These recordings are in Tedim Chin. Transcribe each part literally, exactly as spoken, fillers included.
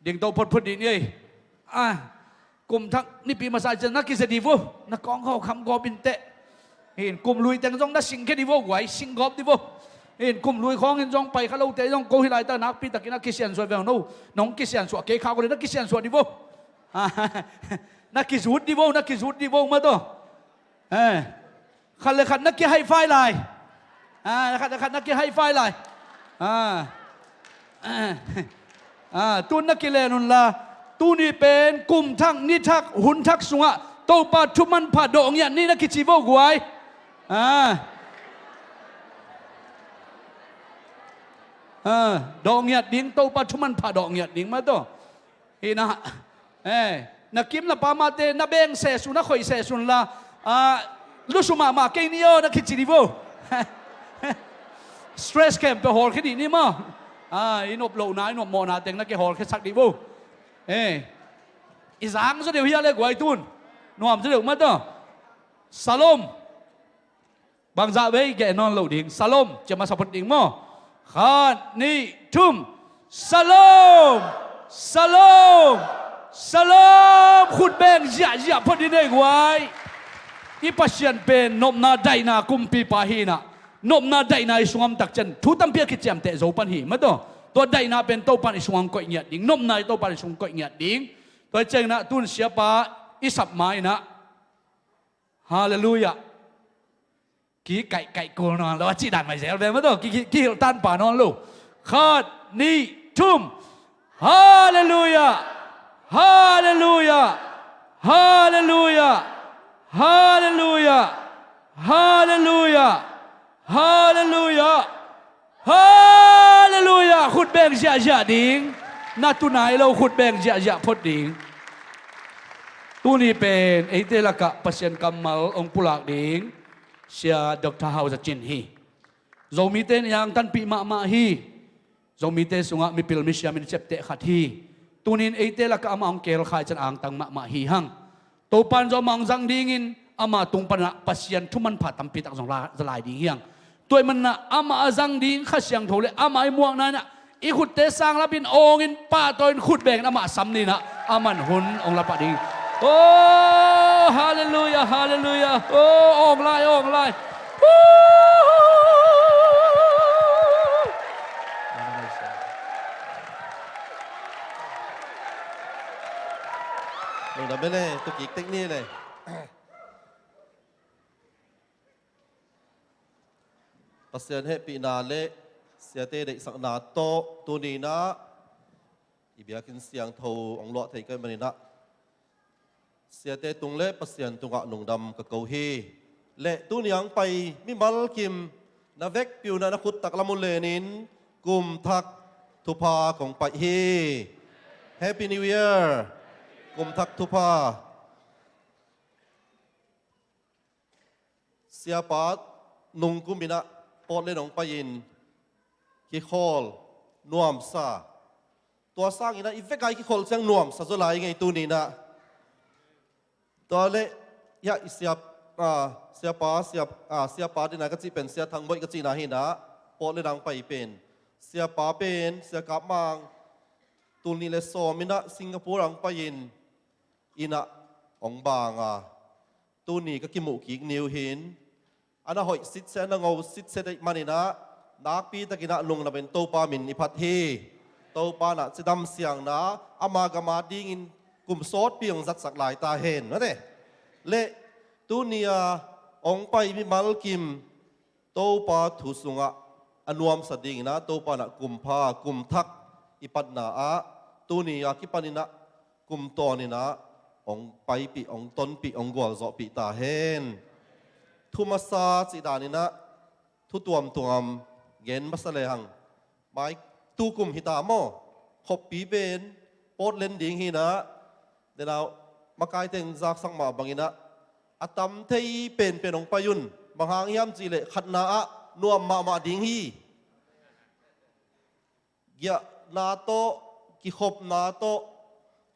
Ding to photphot dih ni ei. A, kum thak nipi masa ciang na kizia dih vo. Na kawng kho kham gawp inteh. Hin kum lui teng zong na singkhia dih vo guai, sing gawp dih vo. Hin kum lui khawng in zong pai kha lote zong ko hi laitak nakpi takin a kisiansuah veng no. Nong kisiansuah kei kha ko le na kisiansuah dih vo. Na kizut dih vo, na kizut dih vo mah tawh. Eh. Khat le khat na ki high five lai. Ah, khat le khat na ki high five lai. Ah. Ah, tun na kilen unla. Tuni pen kum thak, ni thak, hun thak sungah Topa thu manpha dawh ngiat ni na kici vo guai. Ah. Ah, dawh ngiat ding, Topa thu manpha dawh ngiat ding mah tawh. Hi na, eh, na kim na pam mahte na beng seh sun, na khoih seh sun la, ah, lusu mahmah kei ni aw na kici dih vo. Stress khempeuh hawlkhia dih ni maw. Ah, i nop lohna, i nop mawhna teng na kihawlkhia sak dih vo. Eh, i zang zaw deuh hi a le guai tun. Nuam zaw deuh mah tawh. Salom. Bangzah vei geh nawn lo ding. Salom. Cia masa phot ding maw. Khat, nih, thum. Salom. Salom. Salom. Khut beng ziahziah phot dih nei guai. I Pasian pen nopna daihna kumpipa hi na. Nopna daihna i sungah om tak ciang thu tampi a kiciamteh zo pan hi mah tawh. Tua daihna pen Topan i sungah koih ngiat ding. Nopna i Topan i sungah koih ngiat ding. Tua ciangin ah tun siapa i sap ma-in ah. Halleluiah. Ki kaihkaih kul nawn lo a cih dan mai zel ve mah tawh, ki, ki, kihilh tanpa nawn lo. Khat, nih, thum. Halleluiah. Halleluiah. Halleluiah. Halleluiah. Halleluiah. Halleluiah. Halleluiah. Khut beng ziahziah ding. Na tunai lo khut beng ziahziah phot ding. Tuni pen eite lakah Pasian kammal hong pulak ding Sia Doctor Hau Za Cin hi. Zomite in angtanpih mahmah hi. Zomite sungah mipil misia min ciapteh khat hi. Tunin eite lakah amah hong keelkhai ciang angtang mahmah hi hang. Topan zong amah hong zang dingin ama tung panah Pasian thu manpha tampi tak zong la, za lai ding hi hang. Tua ahih manah amah a zang ding Kha Siangtho le amah i muakna inah i khutte sang lapin awngin pahtawi in khut bengin amah sam ninah aman hun hong lapah ding. Oh, halleluiah, halleluiah. Oh, awng lai, awng lai. Lungdam mene, tukik tek ni le. Pasian hehpihna le siate deihsakna tawh tuninah i biakinn siangtho hong luah thei ka hih maninah siate tung le Pasian tungah lungdam ka ko hi. Le tuni ang pai mimal kim na vekpi unah na khut tak lam uh lenin kum thak thupha kong paih hi. Happy New Year. Kum thak thupha. Siapa nungkum inah Portland hong pai-in kikhawl nuamsa. Tua sanginah i veka i kikhawl ciang nuamsa zaw lai ngei tuninah. Tua le, ya, i siap, ah, siapa, siap, ah, siapa dina ka cih pen Sia Thang Boih ka cihna hinah Portland hong pai pen. Siapa pen Sia Kap Mang tul nih le sawm inah Singapore hong pai-in inah hong banga. Tuni ka kimuh kik ni uh hin a na hoih sitset, a na ngo sitset ahih maninah nakpi takinah lungdamin Topa min i phat hi. Topa nah cidam siangna ama gama dingin kum sawtpi hong zatsak lai ta hen mate. Le tuni a hong pai mimal kim Topa thu sungah a nuamsa dinginah Topa nah kum pha kum thak i patna ah tuni a kipaninah kum tawninah hong paipih, hong tonpih, hong gualzawhpih ta hen. Thu masa cih daninah thu tuamtuam gen masa lehang mai tu kum hita maw? Khoppi pen Portland ding hinah denau makai teng zaksak mah banginah a tam thei penpen hong pai un. Bang hang hiam cihleh khatna ah nuam mahmah ding hi. Giahna tawh, kikhopna tawh,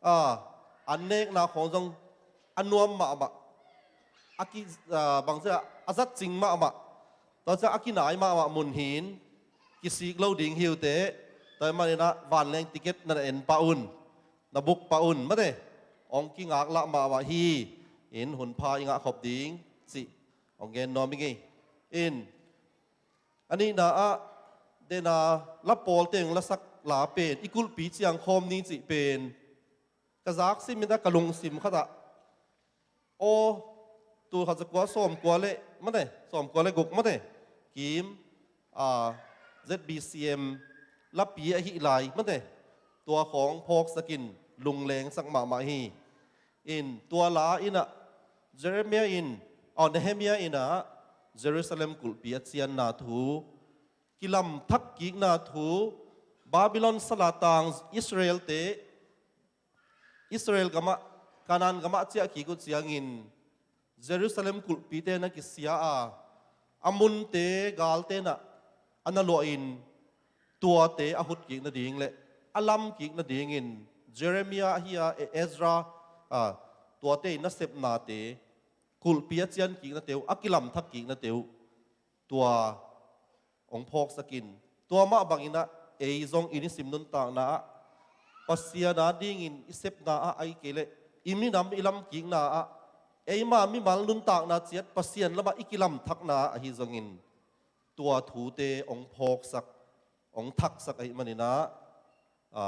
a, an nekna khawng zong a nuam mahmah. A ki, a, bangzia a zatcing mahmah. Tua ciang a kinai mahmah mun hin kisik lo ding hi uh teh. Tua ahih maninah vanleng ticket na na en pah un. na buk pah un mate, hong kingaklah mahmah hi. In hun pha i ngah khop ding cih hong gen nuam i ngei. In a nihna ah dena la pawl teng lasak la pen i kulhpi ciang khawm ni cih pen ka zak sim in a ka lungsim khat ah aw, tul khat za kua sawm kua le mate, sawm kua le guk mate, kim a Z B C M lapi ahi lai mate, tua khawng phawksak in lunglengsak mahmah hi. In tua la in ah Jeremiah in, aw, Nehemiah in ah Jerusalem kulhpi a cianna thu, kilamthak kikna thu, Babylon salatang Israel te Israel gamah, Canaan gamah ciah kik uh ciangin Jerusalem kulhpite na kisia a, a munte galte na a na luahin tuate a hut kik nading le a lam kik nadingin Jeremiah hi a, E-, Ezra, a, tuate in nasepnate, kulhpi a cian kiknate uh, a kilamthak kiknate uh, tua hong phawksak in. Tua mah bangin ah ei zong i nisim nuntakna ah Pasian a dingin i sepna ah, ahih kei leh i minam i lamkikna ah eima mimal nuntakna ciat Pasian lamah i kilamthakna ah ahi zongin tua thute hong phawksak, hong thaksak ahih manin ah, a,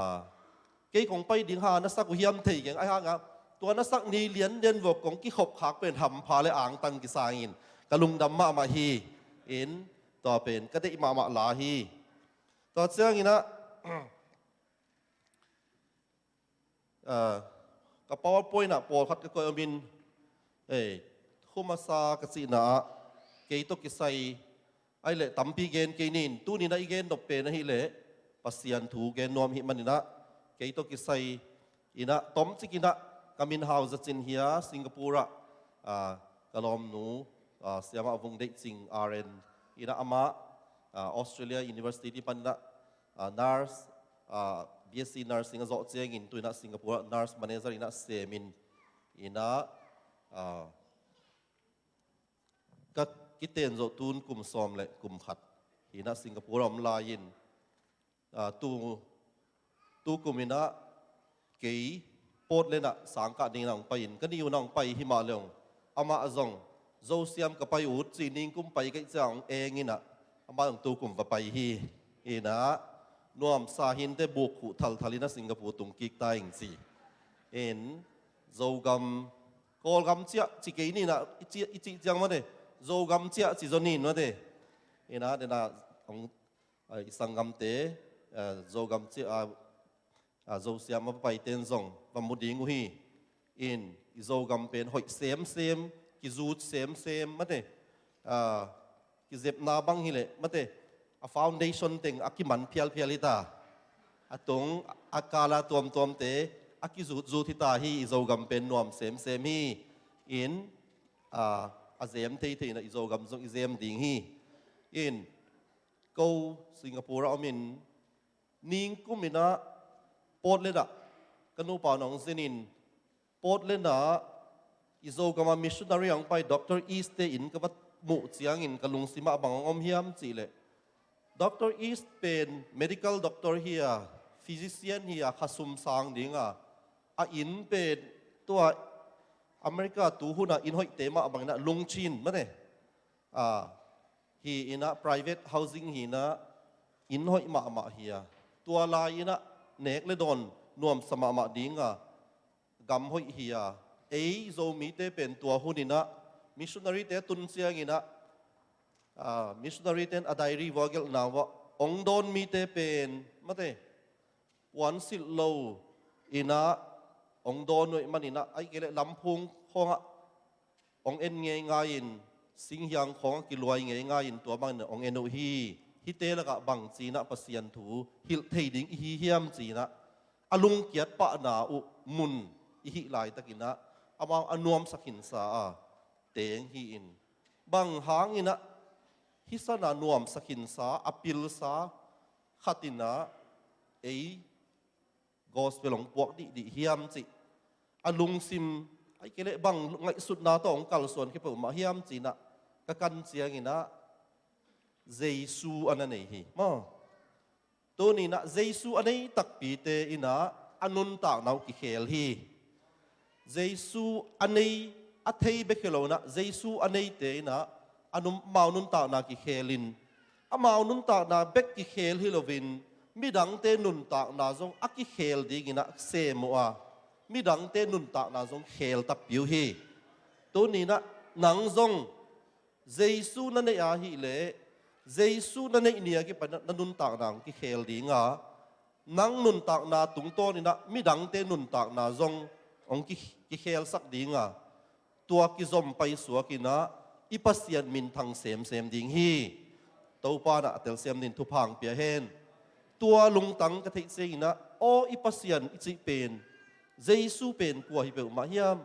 kei kong pai ding ha na sak uh hiam thei keng, ahi hangah tua na sak ni lian den vok kong kikhop khak pen hampha le angtang kisangin ka lungdam mahmah hi. In tua pen ka deih mahmah la hi. Tua ciangin ah, a, ka PowerPoint ah pawlkhat ka koih om in, ei, khu masa ka cihna ah kei tawh kisai, ahih leh tampi gen kei ning, tuni-in ah i gen nop pen ahih leh Pasian thu gen nuam ahih manin ah kei tawh kisai in ah tomcik in ah ka min Hau Za Cin hi a, Singapore ah, a, ka lawmnu, a, Siamah Vung Deih Cing R N in ah amah, a, Australia University panin ah, a, nurse, a, B S C nursing a zawh ciangin tu-in ah Singapore ah nurse manager in ah sem in, in ah, a, ka kiten zawh tun kum sawm le kum khat hi-in ah Singapore a om lai-in, a, tu, tu kum in ah kei Portland ah sangkah dingin ah hong pai in, ka ni un ah hong pai hi mah le hong, amah zong Zosiam ka pai ut ci, ningkum pai ka hih ciang hong eng in ah amah zong tu kum va pai hi. In ah nuamsa hi inteh, buk khuh thalthal in ah Singapore tung kik ta ing ci. In Zogam, Kawlgam ciah ci kei ni in ah, i cih, i cih ciang mate, Zogam ciah ci zaw ni in mate. In ah dena hong, a, i sanggamte, a, Zogam ciah, a, a, Zosiam a va paite in zong va mu ding uh hi. In i Zogam pen hoih semsem, kizut semsem mate, a, kizepna bang hi leh mate, a foundation teng a kiman phialphial hi ta, a tung a kala tuamtuamte a kizutzut hi ta hi. I Zogam pen nuam semsem hi. In, a, a zem theithei in ah i Zogam zong i zem ding hi. In ko Singapore ah om in, ningkum in ah Portland ah ka nupa in hong zen in, Portland ah i Zogam a missionary a hong pai Doctor East te inn ka va muh ciangin ka lungsim ah bang hong om hiam cih leh, Doctor East pen medical doctor hi a, physician hi a, khasum sang ding a, a inn pen tua America tu hun ah inn hoihte mah bangin ah lungchin mate, a, hi in ah private housing hi in ah inn hoih mahmah hi a, tua lai in ah nek le dawn nuamsa mahmah ding a, gam hoih hi a. Ei Zomite pen tua hun in ah missionary te tun ciangin ah, a, missionary ten a diary vua gelhna vua hong dawn mite pen mate, puan silh lo in ah hong dawn uh ahih manin ah, ahih kei leh lamphung khawngah hong en ngeingai in, singhiang khawngah kiluai ngeingai in tua bangin hong en uh hi. Hihte lakah bangci in ah Pasian thu hilh thei ding i hi hiam ci in ah a lungkiat pahna uh mun i hih laitakin ah amau a nuamsa khinsa a teng hi in, bang hangin ah hih sana nuamsa khinsa, a pilsa khat in ah ei gospel hong puak dihdih hiam cih a lungsim, ahih kei leh bang ngaihsutna tawh hong kalsuan khia peuhmah hiam ci in ah ka kan ciangin ah Jesu a na nei hi maw. Tuni in ah Jesu a nei takpite in ah a nuntakna uh kikhel hi. Jesu a nei, a thei bek hi lo inah, Jesu a neite inah a nun, amau nuntakna kikhelin, amau nuntakna bek kikhel hi loin midangte nuntakna zong a kikhel dinginah sem uh a, midangte nuntakna zong khel takpi uh hi. Tuninah nang zong Jesu na neih ahih leh Jesu na neih ni a kipan na nuntakna hong kikhel dinga, nang nuntakna tungtawninah midangte nuntakna zong hong ki, kikhelsak dinga, tua kizom paisuak inah i Pasian minthang semsem ding hi. Topa inah a telsiam dingin thupha hong pia hen. Tua lungtang ka theih cianginah, aw i Pasian i cih pen, Jesu pen kua hi peuhmah hiam?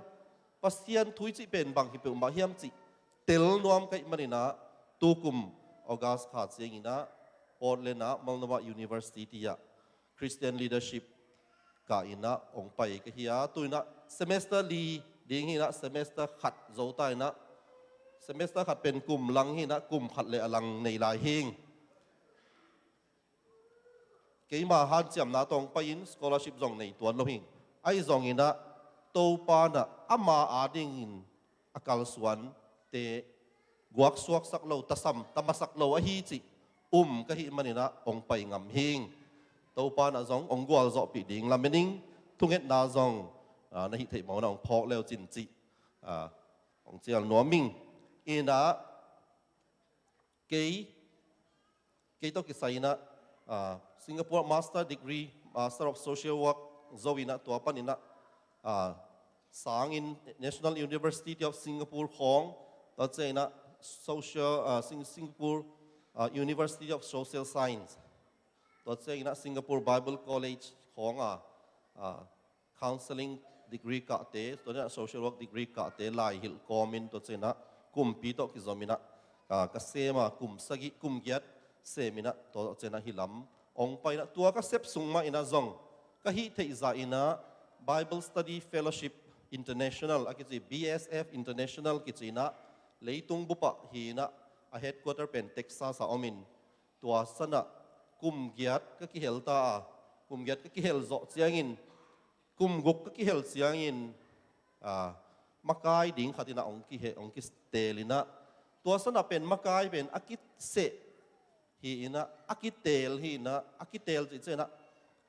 Pasian thu i cih pen bang hi peuhmah hiam cih tel nuam ka hih maninah, tukum August kha cianginah Portland ah Multnomah University ah Christian Leadership kah inah hong pai ka hi a, tu inah semester li ding hi inah, semester khat zo ta inah, semester khat pen kum lang hi inah, kum khat le a lang nei lai hing. Keima hanciamna tawh hong pai-in scholarship zong nei tuan lo hing. Ahi zonginah Topa inah ama adingin a kalsuante guaksuaksak lo, tasam tamasak lo ahi cih um ka hih maninah hong pai ngam hing. Topa inah zong hong gualzawhpih ding lamening, thungetna zong, ah, na hih theih mawkna hong phawk leu cin cih, ah, hong cial nuam ing. Inah kei, kei tawh kisai inah, ah, Singapore Master Degree, Master of Social Work zo inah, tua pan inah, ah, sangin National University of Singapore khawng, tua ciang inah social, ah, Sing, Singapore, ah, University of Social Science, tua ciang inah Singapore Bible College khawng a, ah, counseling degree kahte, tua ciang inah social work degree kahte lai hilh kawmin, tua ciang inah kumpi tawh kizom inah, ah, ka sem a, kum sagih, kum giat sem inah, tua ciang inah hih lam hong pai inah, tua ka sep sung mah inah zong ka hih theih zah inah Bible Study Fellowship International a kici, B S F International kici inah, leitung bup ah hi inah, a headquarter pen Texas ah om in, tua san ah kum giat ka kihel ta a, kum giat ka kihel zawh ciangin, kum guk ka kihel ciangin, ah, makai ding khat inah hong kihe, hong kiteel inah, tua san ah pen makai pen a kiseh hi inah, a kiteel hi inah, a kiteel cih ciang inah,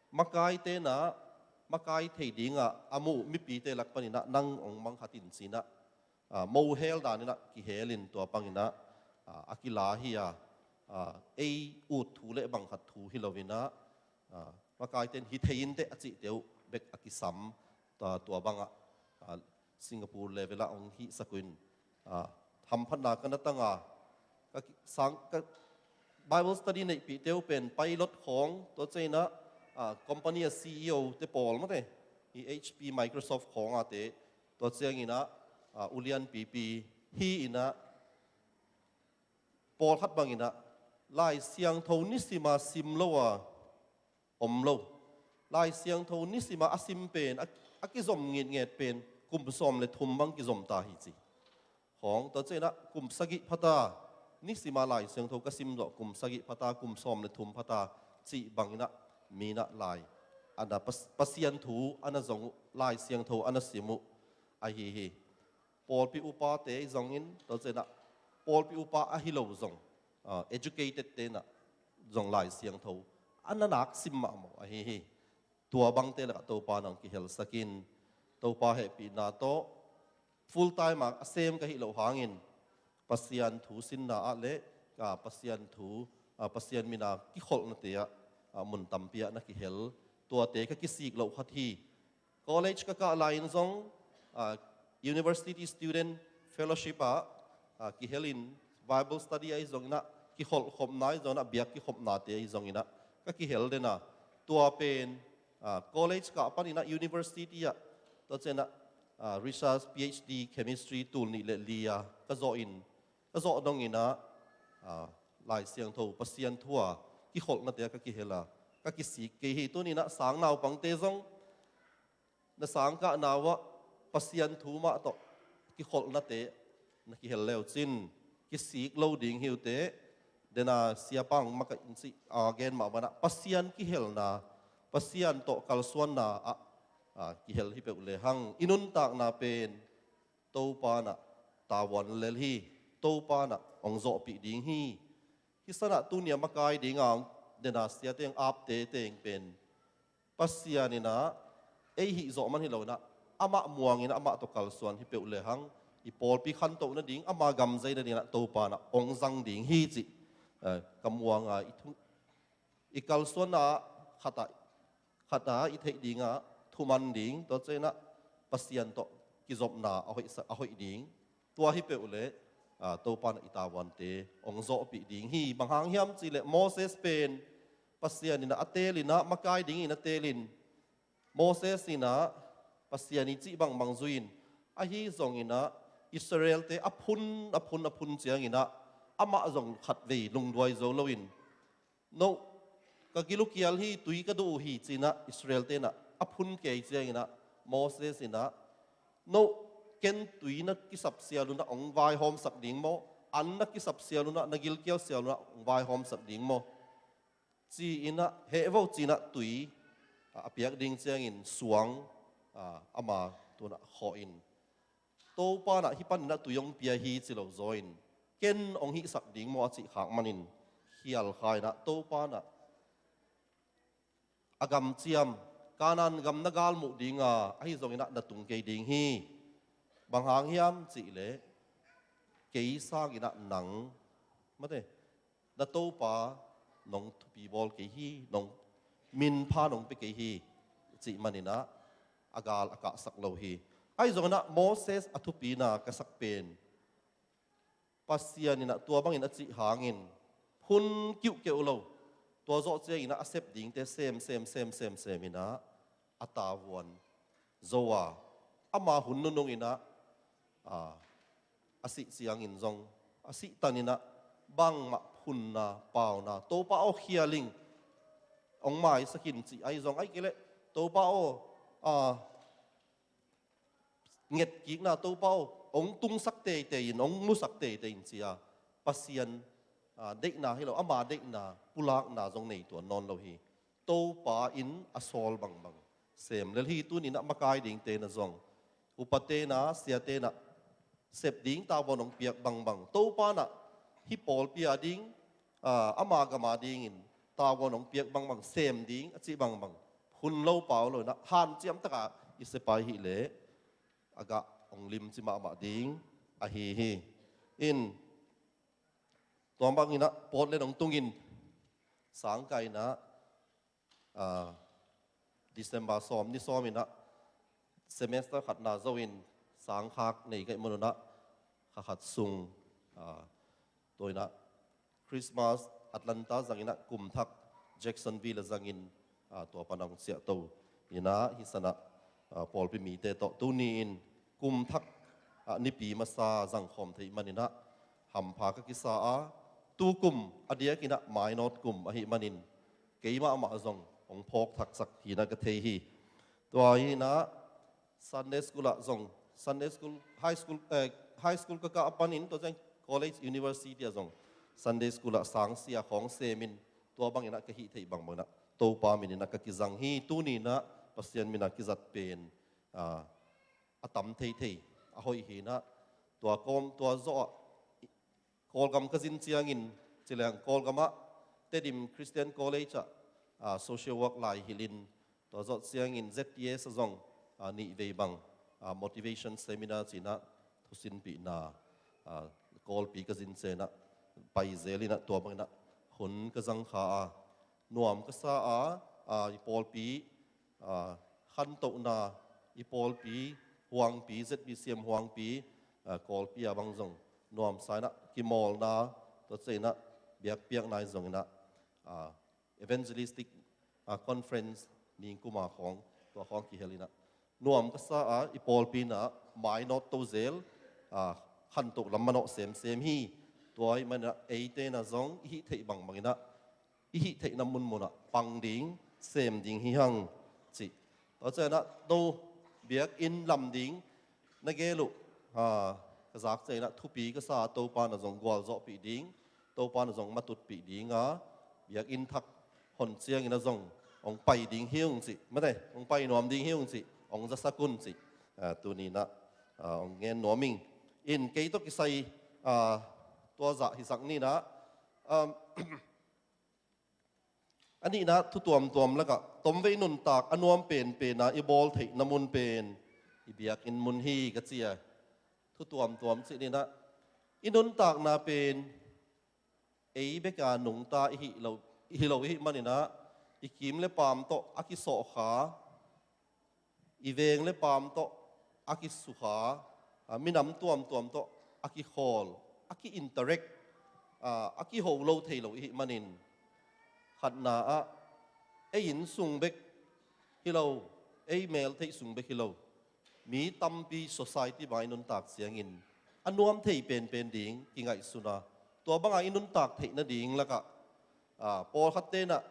makaite inah makai thei dingah a muh mipite lak pan inah nang hong mang khat in ci inah, ah, mohel dan inah kihelin, tua bang inah, ah, a kila hi a, ah, ei ut thu le bang khat thu hi lo inah, ah, makaite in hi thei inteh a cihte uh bek a kisam, tua, tua bangah, ah, Singapore level ah hong hihsak uh in, ah, hamphatna ka na tang a, ka ki, sang, ka Bible study neihpihte uh pen pilot khawng, tua ciang inah, ah, company a C E O te pawl mate, hi H P, Microsoft khawng ate, tua ciang inah, ah, ulian pipi hi inah, pawlkhat bang inah Lai Siangtho nisim a sim lo a om lo. Lai Siangtho nisim a a sim pen, a, a kizom ngitnget pen kum sawm le thum bang kizom ta hi ci. Khawng, tua ciang inah kum sagih phata, nisim a Lai Siangtho ka sim zawh kum sagih phata, kum sawm le thum phata cih bang inah mi inah lai, a na Pas, Pasian thu a na zong uh, Lai Siangtho a na sim uh ahi hi. Pawlpi upate zongin, tua ciang inah pawlpi upa ahi lo zong, ah, educated te inah zong Lai Siangtho a na nak sim mahmah ahi hi. Tua bangte lakah Topa inah hong kihelsak in, Topa hehpihna tawh full time ah a sem ka hih loh hangin, Pasian thu sinna ah le, ah, Pasian thu, ah, Pasian min a kikholhnate ah, ah, mun tampi ah na kihel, tuate ka kisik loh khat hi. College ka kah lai-in zong, ah, University Student Fellowship ah, ah, kihelin, Bible study ahi zong inah, kikholhkhopna ahi zong inah, biak kikhopnate ahi zong inah ka kihel den a, tua pen, ah, college kah pan inah university ah, tua ciang inah, ah, research, P H D, chemistry, tul nih le li a ka zawh in, ka zawh dong inah, ah, Lai Siangtho, Pasian thu a kikholhnate ah ka kihel a, ka kisik kei hi. Tuni inah sang naupangte zong, na sangkahna uh ah Pasian thu mah tawh kikholhnate na kihel le uh cin, kisik lo ding hi uh teh. Den a siapa hong makaih in cih, a gen mah bang inah Pasian kihelna, Pasian tawh kalsuanna ah, ah, kihel hi peuh lehang i nuntakna pen Topa nah tavuan lel hi. Topa nah hong zawhpih ding hi. Hih sanah tuni a makai dinga hong dena siate hong apte teng pen Pasian inah ei hih zawh man hi lo inah amah muang inah amah tawh kalsuan hi peuh lehang i pawlpi khantoh nading ama gamzei nading inah Topa nah hong zang ding hi cih, eh, ka muanga i thu i kalsuanna khatah, khatah i theih dingah thuman ding, tua cianginah Pasian tawh kizopna a hoih sa-, a hoih ding. Tua hi peuh leh, ah, Topa nah i tavuante hong zawhpih ding hi. Bang hang hiam cihleh Moses pen Pasian inah a teelinah makai dingin a teelin Moses inah Pasian i cih bangbang zui-in ahi zonginah Israelte a phun, a phun, a phun cianginah amah zong khatvei lungduai zo loin, "No, ka gil uh kial hi, tui ka duh uh hi," ci-inah Israelte nah a phun kei cianginah Moses inah, "No, ken tui na kisap sial unah hong vaihawmsak ding maw? An na kisap sial unah, na gilkial sial unah hong vaihawmsak ding maw?" ci-inah, "Heh vo," ci-inah tui a piak ding ciangin suang, ah, ama tunah khawh in, "Topa nah hih paninah tui hong pia hi," ci lo zaw in, "Ken hong hihsak ding maw?" a cih khak manin khial kha inah Topa nah, "A gamciam, Kanaan gam na galmuh dinga, ahi zonginah na tung kei ding hi. Bang hang hiam cihleh kei sanginah nang, mate, na Topa nong thupi bawl kei hi, nong minpha nong pia kei hi," cih maninah a gal a kahsak lo hi. Ahi zonginah Moses a thupina ka sak pen Pasian inah tua bangin a cih hangin phun kiuhkeuh lo. Tua zawh cianginah a sep dingte sem, sem, sem, sem, sem inah a tavuan zo a, ama hun nunung inah, a, a sih ciangin zong, a sih taninah bangmah phunna, pauna, "Topa aw, khial ing, hong maisak in," cih ahi zong, ahi kei leh, "Topa aw, a, ngetkikna, Topa aw, hong tungsak teitei in, hong musak teitei in," ci-a Pasian, a, deihna hi lo, ama deihna pulakna zong nei tuan nawn lo hi. Topa in a sawl bangbang sem lel hi. Tuninah makai dingte nah zong, upate nah, siate nah sep ding tavuan hong piak bangbang, Topa nah hih pawlpi a ding, a, ama gam a dingin tavuan hong piak bangbang, sem ding a cih bangbang hun lo pau lo inah hanciam takah i sep a hih leh a gah hong limci mahmah ding ahi hi. In, tua banginah Portland hong tungin sangkah inah, a, December sawm ni sawm inah semester khatna zo-in sangkhak nei ka hih manunah kha khat sung, a, tua inah Christmas Atlanta zanginah kum thak Jacksonville a zangin, a, tua panah hong ciahto inah hih sanah, a, pawlpi mite tawh tuni-in kum thak, a, nipi masa zangkhawm theih maninah hampha ka kisa a, tukum a diakinah mainawt kum ahih manin keimah mah zong hong phawk thaksak hinah ka thei hi. Tua hinah Sunday school ah zong, Sunday school, high school, eh, high school ka kah a panin tua ciang college, university ah zong Sunday school ah sangsia khawng semin tua banginah ka hih theih bangbanginah Topa mininah ka kizang hi. Tuninah Pasian minah kizat pen, a, a tam theithei a hoih hinah, tua kawm, tua zawh ah Kawlgam ka zin ciangin, ci leng Kawlgam ah Tedim Christian College ah, a, social work lai hilhin, tua zawh ciangin Z T S ah zong, a, nih vei bang, a, motivation seminar cinah thusinpihna, a, Kawlpi ka zin cianah pai zel inah tua banginah hun ka zang kha a, nuam ka sa a, a, i pawlpi, a, khantohna, i pawlpi huangpi, Z B C M huangpi, a, Kawlpi a bang zong nuamsa inah kimawlna, tua cianah biakpiakna i zong inah, a, evangelistic, a, conference ningkuma khawng, tua khawng kihel inah nuam ka sa a, i pawlpi inah mainawt to zel, a, khantoh lam manawh semsem hi. Tua ahih maninah eite inah zong i hih theih bangbanginah i hih theihna munmunah pang ding, sem ding hi hang, cih. Tua cianah no biakinn lam ding na gel uh, a, ka zak cianginah thupi ka sa a, Topa inah zong gualzawhpih ding, Topa inah zong matutpih ding a, biakinn thak hon cianginah zong, hong pai ding hi ung cih, mate, hong pai nuam ding hi ung cih, hong zasak un cih, ah, tuni-in ah, ah, hong ngen nuam ing. In kei tawh kisai, ah, tua zah hisak ni-in ah, um, a nihna thu tuamtuam lakah tomvei nuntak a nuam penpen a i bawl theihna mun pen i biakinn mun hi ka ci a. Thu tuamtuam cih ni-in ah i nuntakna pen ei bek a nungta i hi lo, i hi lo i hih manin ah i kiim le paam tawh a kisawhkha, i veng le paam tawh a kisukha, ah, minam tuamtuam tawh a kikhawl, a ki-interact, ah, a kiho lo thei lo i hih manin, khatna ah ei inn sung bek hi lo, ei meltheih sung bek hi lo, mi tampi society bang i nuntak ciangin a nuam thei penpen ding kingaihsun a, tua banga i nuntak theih nading lakah, ah, pawlkhat te'n ah,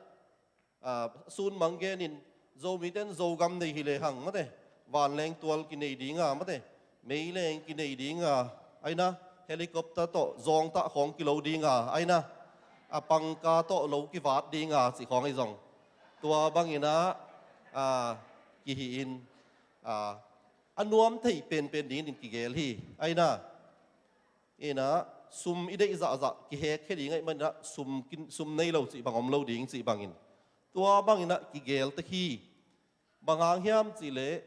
ah, sun mang genin, Zomite'n Zogam nei hi lehang, mate, vanleng tual kinei ding a, mate, meileng kinei ding a, aina, helicopter tawh zawngtah khawng kilo ding a, aina, a pangka tawh lo kivat ding a, cih khawng ahi zong, tua bangin ah, ah, kihi in, ah, a nuam thei penpen dingin kigel hi, aina. In ah sum i deih zahzah kihekkhia ding ahih manin ah sum kin-, sum nei lo cih bang om lo ding cih bangin, tua bangin ah kigel tek hi. Bang hang hiam cih leh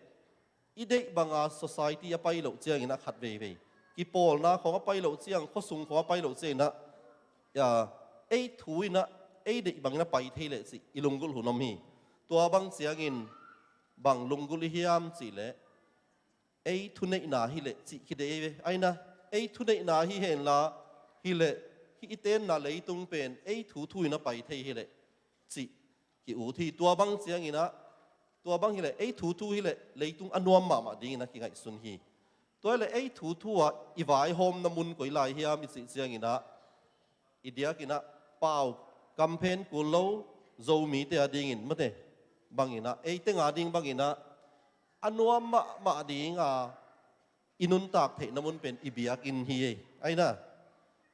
i deih banga society a pai loh ciangin ah khat veivei, kipawlna khawng a pai loh ciang, khuasung khawng a pai loh ciangin ah, ya, ei thu in ah ei deih bangin a pai thei leh cih i lunggulh hun om hi. Tua bang ciangin bang lunggulh i hiam cih leh ei thuneihna hi leh cih kidei ve. Aina, ei thuneihna hi henla, hi leh, hih i tenna leitung pen ei thu thu in a pai thei hi leh cih ki-ut hi. Tua bang ciangin ah, tua bang hi leh ei thu thu hi leh leitung a nuam mahmah dingin a kingaihsun hi. Tua hi leh ei thu thu ah i vaihawmna mun koi lai hiam i cih ciangin ah, i diakin ah pau kamphen kul lo Zomite a dingin, mate, bangin ah, ei teng a ding bangin ah a nuam mahmah ding a i nuntak theihna mun pen i biakinn hi ei. Aina,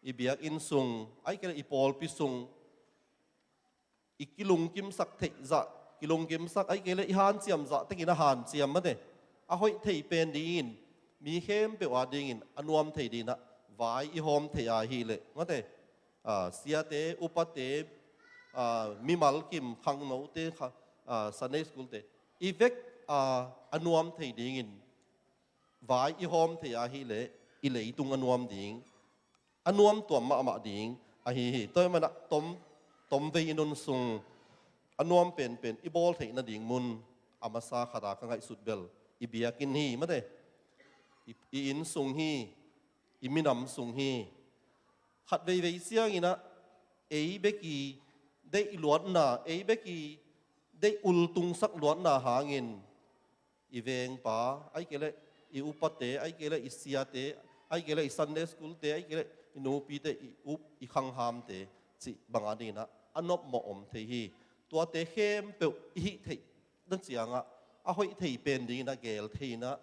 i biakinn sung, ahih kei leh i pawlpi sung, i kilungkimsak theih zah, kilungkimsak, ahih kei leh i hanciam zah tengin a hanciam, mate, a hoih thei pen dingin, mi khempeuh a dingin a nuam thei dingin ah vai i hawm thei a hi leh, mate, ah, siate, upate, ah, mimal kim, khangnote, kha-, ah, Sunday school te, i vek, ah, a nuam thei dingin vai i hawm thei a hi leh i leitung a nuam ding, a nuam tuam mahmah ding ahi hi. Tua ahih manin ah tom, tomvei i nun sung a nuam penpen i bawl theih nading mun a masa khat a ka ngaihsut bel i biakinn hi, mate, i, i inn sung hi, i minam sung hi. Khat veivei ciangin ah ei bek i deih luatna, ei bek i deih ultungsak luatna hangin i vengpa, ahih kei leh i upate, ahih kei leh i siate, ahih kei leh i Sunday school te, ahih kei leh i nupite, i up, i khanghamte cih bang a dingin ah a nopmawh om thei hi. Tuate khempeuh i hih theihna ciangah a hoih thei pen dingin a gel thei in ah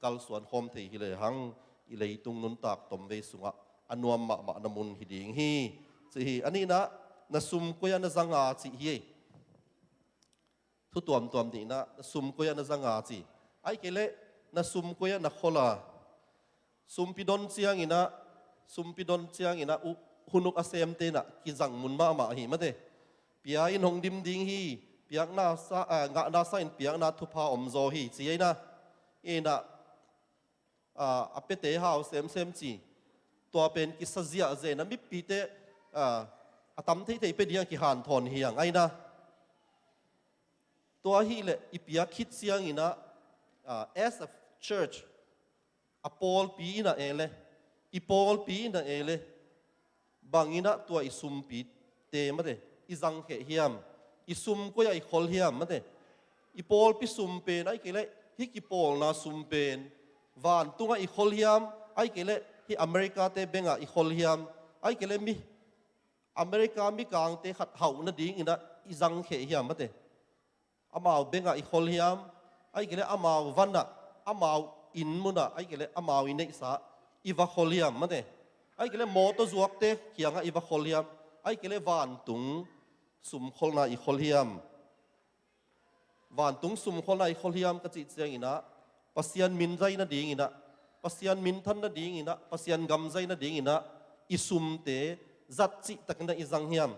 kalsuan khawm thei hi lehang i leitung nuntak tomvei sungah a nuam mahmahna mun hi ding hi, ci hi. A nihna, na sum koi ah na zang a, ci hi ei. Thu tuamtuam nihna, na sum koi ah na zang a, ci. Ahih kei leh na sum koi ah na khol a. Sumpi don ciangin ah, sumpi don ciangin ah, u-, hun uk a semte in ah kizang mun mahmah hi, mate. Pia in hong dim ding hi, piakna sa, ah, ngahna sa in piakna thupha om zaw hi, ci ei na. In ah, ah, a piate hau semsem ci. Tua pen kisa ziahziah in ah mipite, ah, a tam theithei pia ding a kihanthawn hi hang, ai na. Tua ahih leh i piak khit ciangin ah, ah, as a church, a pawlpi in ah e le, i pawlpi in ah e le, bang in ah tua i sumpite, mate, i zangkheh hiam? I sum koi ah i khol hiam, mate? I pawlpi sum pen, ahih kei leh hih kipawlna sum pen vantungah i khol hiam? Ahih kei leh hih America-te bengah i khol hiam? Ahih kei leh mi America mikangte khat hauh nadingin ah i zangkheh hiam, mate? Amau bengah i khol hiam? Ahih kei leh amau vanah, amau inn munah, ahih kei leh amau i neihsa i va khol hiam, mate? Ahih kei leh mawtaw zuakte kiangah i va khol hiam? Ahih kei leh vantung sumkholna i khol hiam? Vantung sum kholna i khol hiam ka cih cianginah, Pasian min zai nadinginah, Pasian minthan nadinginah, Pasian gam zai nadinginah i sumte zat cihtakinah i zang hiam?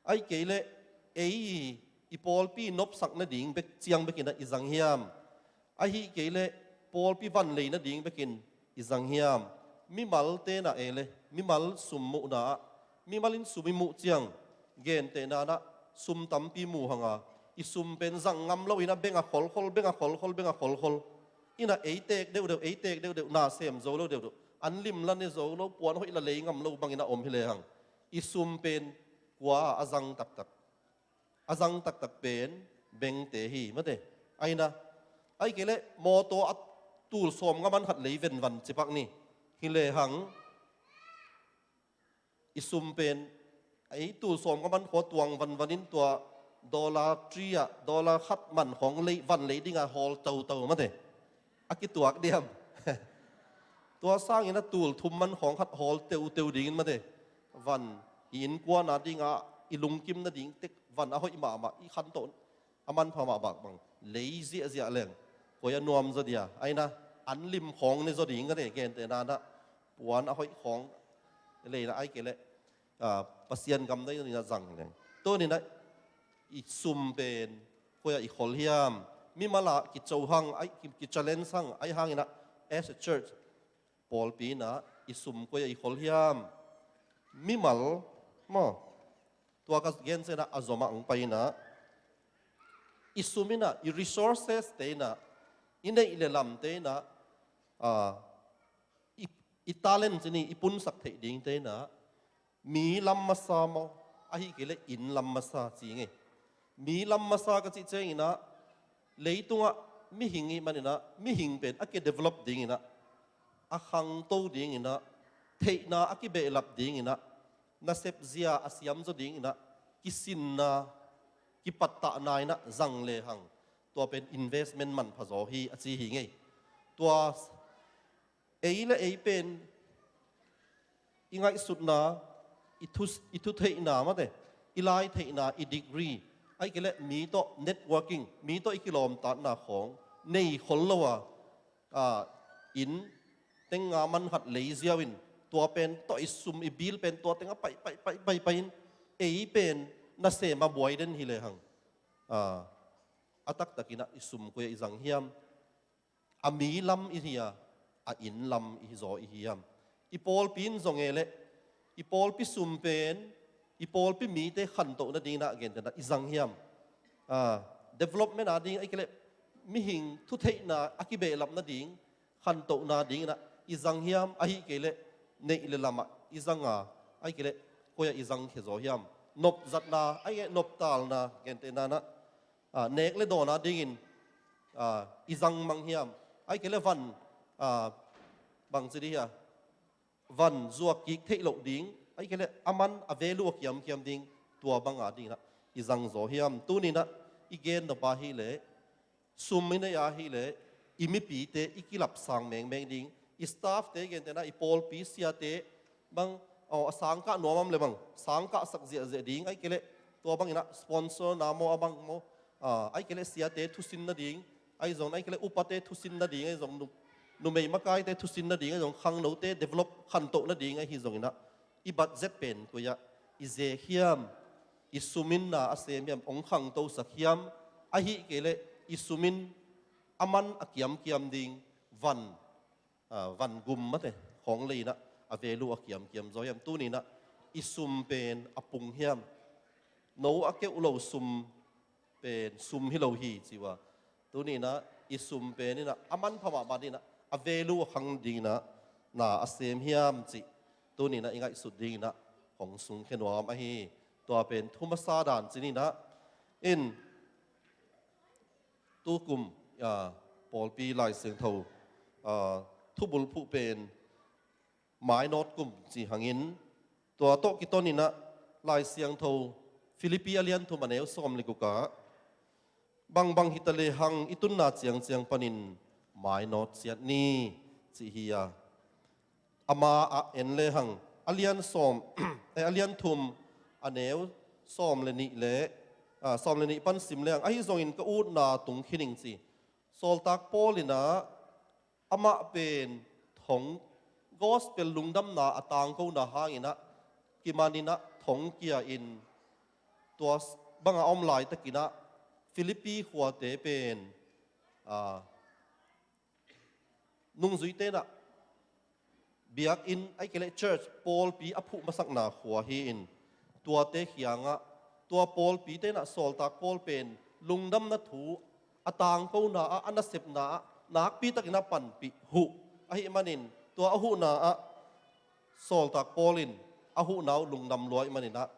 Ahi kei leh ei i pawlpi nopsak nading bek ciang bekinah i zang hiam? Ahi kei leh pawlpi van lei nading bekin i zang hiam? Mimal tenah ei le mimal sum muhna ah, mimal in sum i muh ciang, gentehna nah sum tampi muh hanga, i sum pen zang ngam lo inah benga kholkhol, benga kholkhol, benga kholkhol inah ei tek deuhdeuh, ei tek deuhdeuh, na sem zo lo deuhdeuh, an lim la ne zo lo, puan hoih la lei ngam lo bangin a om hi lehang, i sum pen kua a zang taktak? A zang taktak pen bengte hi mate. Aina, ahi kei leh mawtaw a tul sawm nga man khat lei venvan cipak ni. Hi lehang i sum pen, ei tul sawm nga man khua tuang vanvanin tua dollar three ah, dollar khat man khawng lei, van lei dinga hawl toto mate. A kituak diam? Tua sangin a tul thum man khawng khat hawl teuteu dingin mate. Van i innkuana dinga i lungkim nading tek van a hoih mahmah, i khantoh a manpha mahmah bang lei ziahziah leng koi a nuam zaw dia? Aina, an lim khawng ne zaw ding ka ne, gentehna nah puan a hoih khawng leina ahi kei leh, ah, Pasian gam dai nina zang leng. Tuninah i sum pen koi-ah i khol hiam? Mimal ah kicohang, ai, ki, ki challenge hang, ahi hanginah as a church, pawlpi inah i sum koi-ah i khol hiam? Mimal maw, tua ka gensenah a zomah ang pai inah i sum inah, i resources te inah, i neih le lamte inah, ah, i, i talent cini i punsak theih dingte inah mi lam masa maw, ahi kei leh inn lam masa ci ngei. Mi lam masa ka cih cianginah leitungah mihing ih maninah mihing pen a kidevelop dinginah, a khangto dinginah, theihna a kibehlap dinginah, nasepzia a siamzaw dinginah kisinna, kipattahna inah zang lehang tua pen investment manpha zaw hi a ci hi ngei. Tua ei le ei pen i ngaihsutna, i thu, i thutheihna mate, i laitheihna, i degree, ahi kei leh mi tawh networking, mi tawh i kilawmtatna khawng nei khol lo a, ah, inn teng nga man khat lei ziau in, tua pen tawh i sum i bill pen tua tengah pai, pai, pai, pai, pai in, ei pen nasem a buai den hi lehang, ah, a taktakinah i sum koi-ah i zang hiam? A mi lam i hi a, a inn lam i hi zaw i hi hiam? I pawlpi in zong e leh i pawlpi sum pen i pawlpi mite khantoh nadinginah gentehna i zang hiam? Ah, development a ding ahi kei leh mihing thutheihna a kibehlap nading, khantohna dinginah i zang hiam? Ahi kei leh neih le lamah i zanga, ahi kei leh koi-ah i zang khia zaw hiam? Nopzatna, ahi kei leh noptalna, gentehna nah, ah, nek le dawn a dingin, ah, i zang mang hiam? Ahi kei leh van, ah, bangci di hia, van zuak kik theih loh ding, ahi kei leh a man a value a kiamkiam ding, tua banga dinginah i zang zaw hiam? Tuninah i gen nop a hi leh, sum i neih a hi leh i mipite i kilapsang mengmeng ding, i staff te, gentehna i pawlpi siate bang, aw, a sangkah nuam om le bang sangkahsak ziahziah ding, ahi kei leh tua banginah sponsor na maw, a bang maw, ah, ahi kei leh siate thusin nading, ahi zong ahi kei leh upate thusin nading, ahi zong nu, numei makaite thusin nading, ahi zong khangnote develop khantoh nading ahi zonginah i budget pen koi-ah i zek hiam? I sum in na a sem hiam, hong khangtosak hiam? Ahi kei leh i sum in a man a kiamkiam ding van, ah, van gum mate khawng leinah a value a kiamkiam zaw hiam? Tuninah i sum pen a pung hiam? No a keuh lo sum pen sum hi lo hi ci uh a, tuninah i sum pen inah a manpha mahmah dinginah a value a khang dinginah na a sem hiam cih tuninah i ngaihsut dinginah hong sungkhia nuam ahi. Tua pen thu masa dan cininah in tukum, ah, pawlpi Lai Siangtho, ah, thubulphuh pen mainawt kum ci hangin, tua tawh kitoninah Lai Siangtho Philippi a lian thum a neu sawm le gukah, bangbang hita lehang i tunna ciangciang panin mainawt ciat ni, cih hi a. Ama ah en lehang a lian sawm, eh, a lian thum a neu sawm le nih le, ah, sawm le nih pan sim leng, ahi zongin ka utna tung khin ing ci. Sawltak Paul in ah amah pen thong gospel lungdamna a tangkona hangin ah kiman in ah thong kia in tua banga om laitakin ah Philippi khuate pen, ah, nungzuite in ah biakinn, ahih kei leh church, pawlpi a phuh masakna khua hi-in, tuate kiangah, tua pawlpite in ah Sawltak Paul pen lungdamna thu a tangkona ah, a nasepna ah nakpitakin a panpih huh ahih manin, tua a huhna ah Sawltak Paul in a huhna uh lungdam lua ahih manin ah,